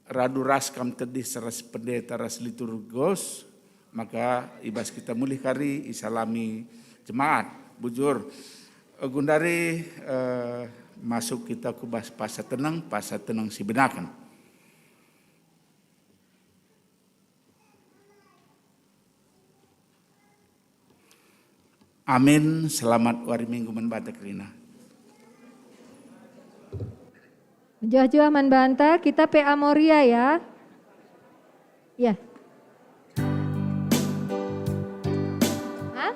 radu ras kam tedis ras pendeta ras liturgos, maka i bas kita mulih kari isalami jemaat. Bujur, eh, gundari, eh, masuk kita ku bas paksa teneng, paksa teneng si benaken. Amin. Selamat wari Minggu man banta kerina. Mejuah-juah man banta, kita pe Amoria ya. Ya. Hah?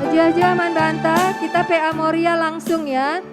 Mejuah-juah man banta, kita pe Amoria langsung ya.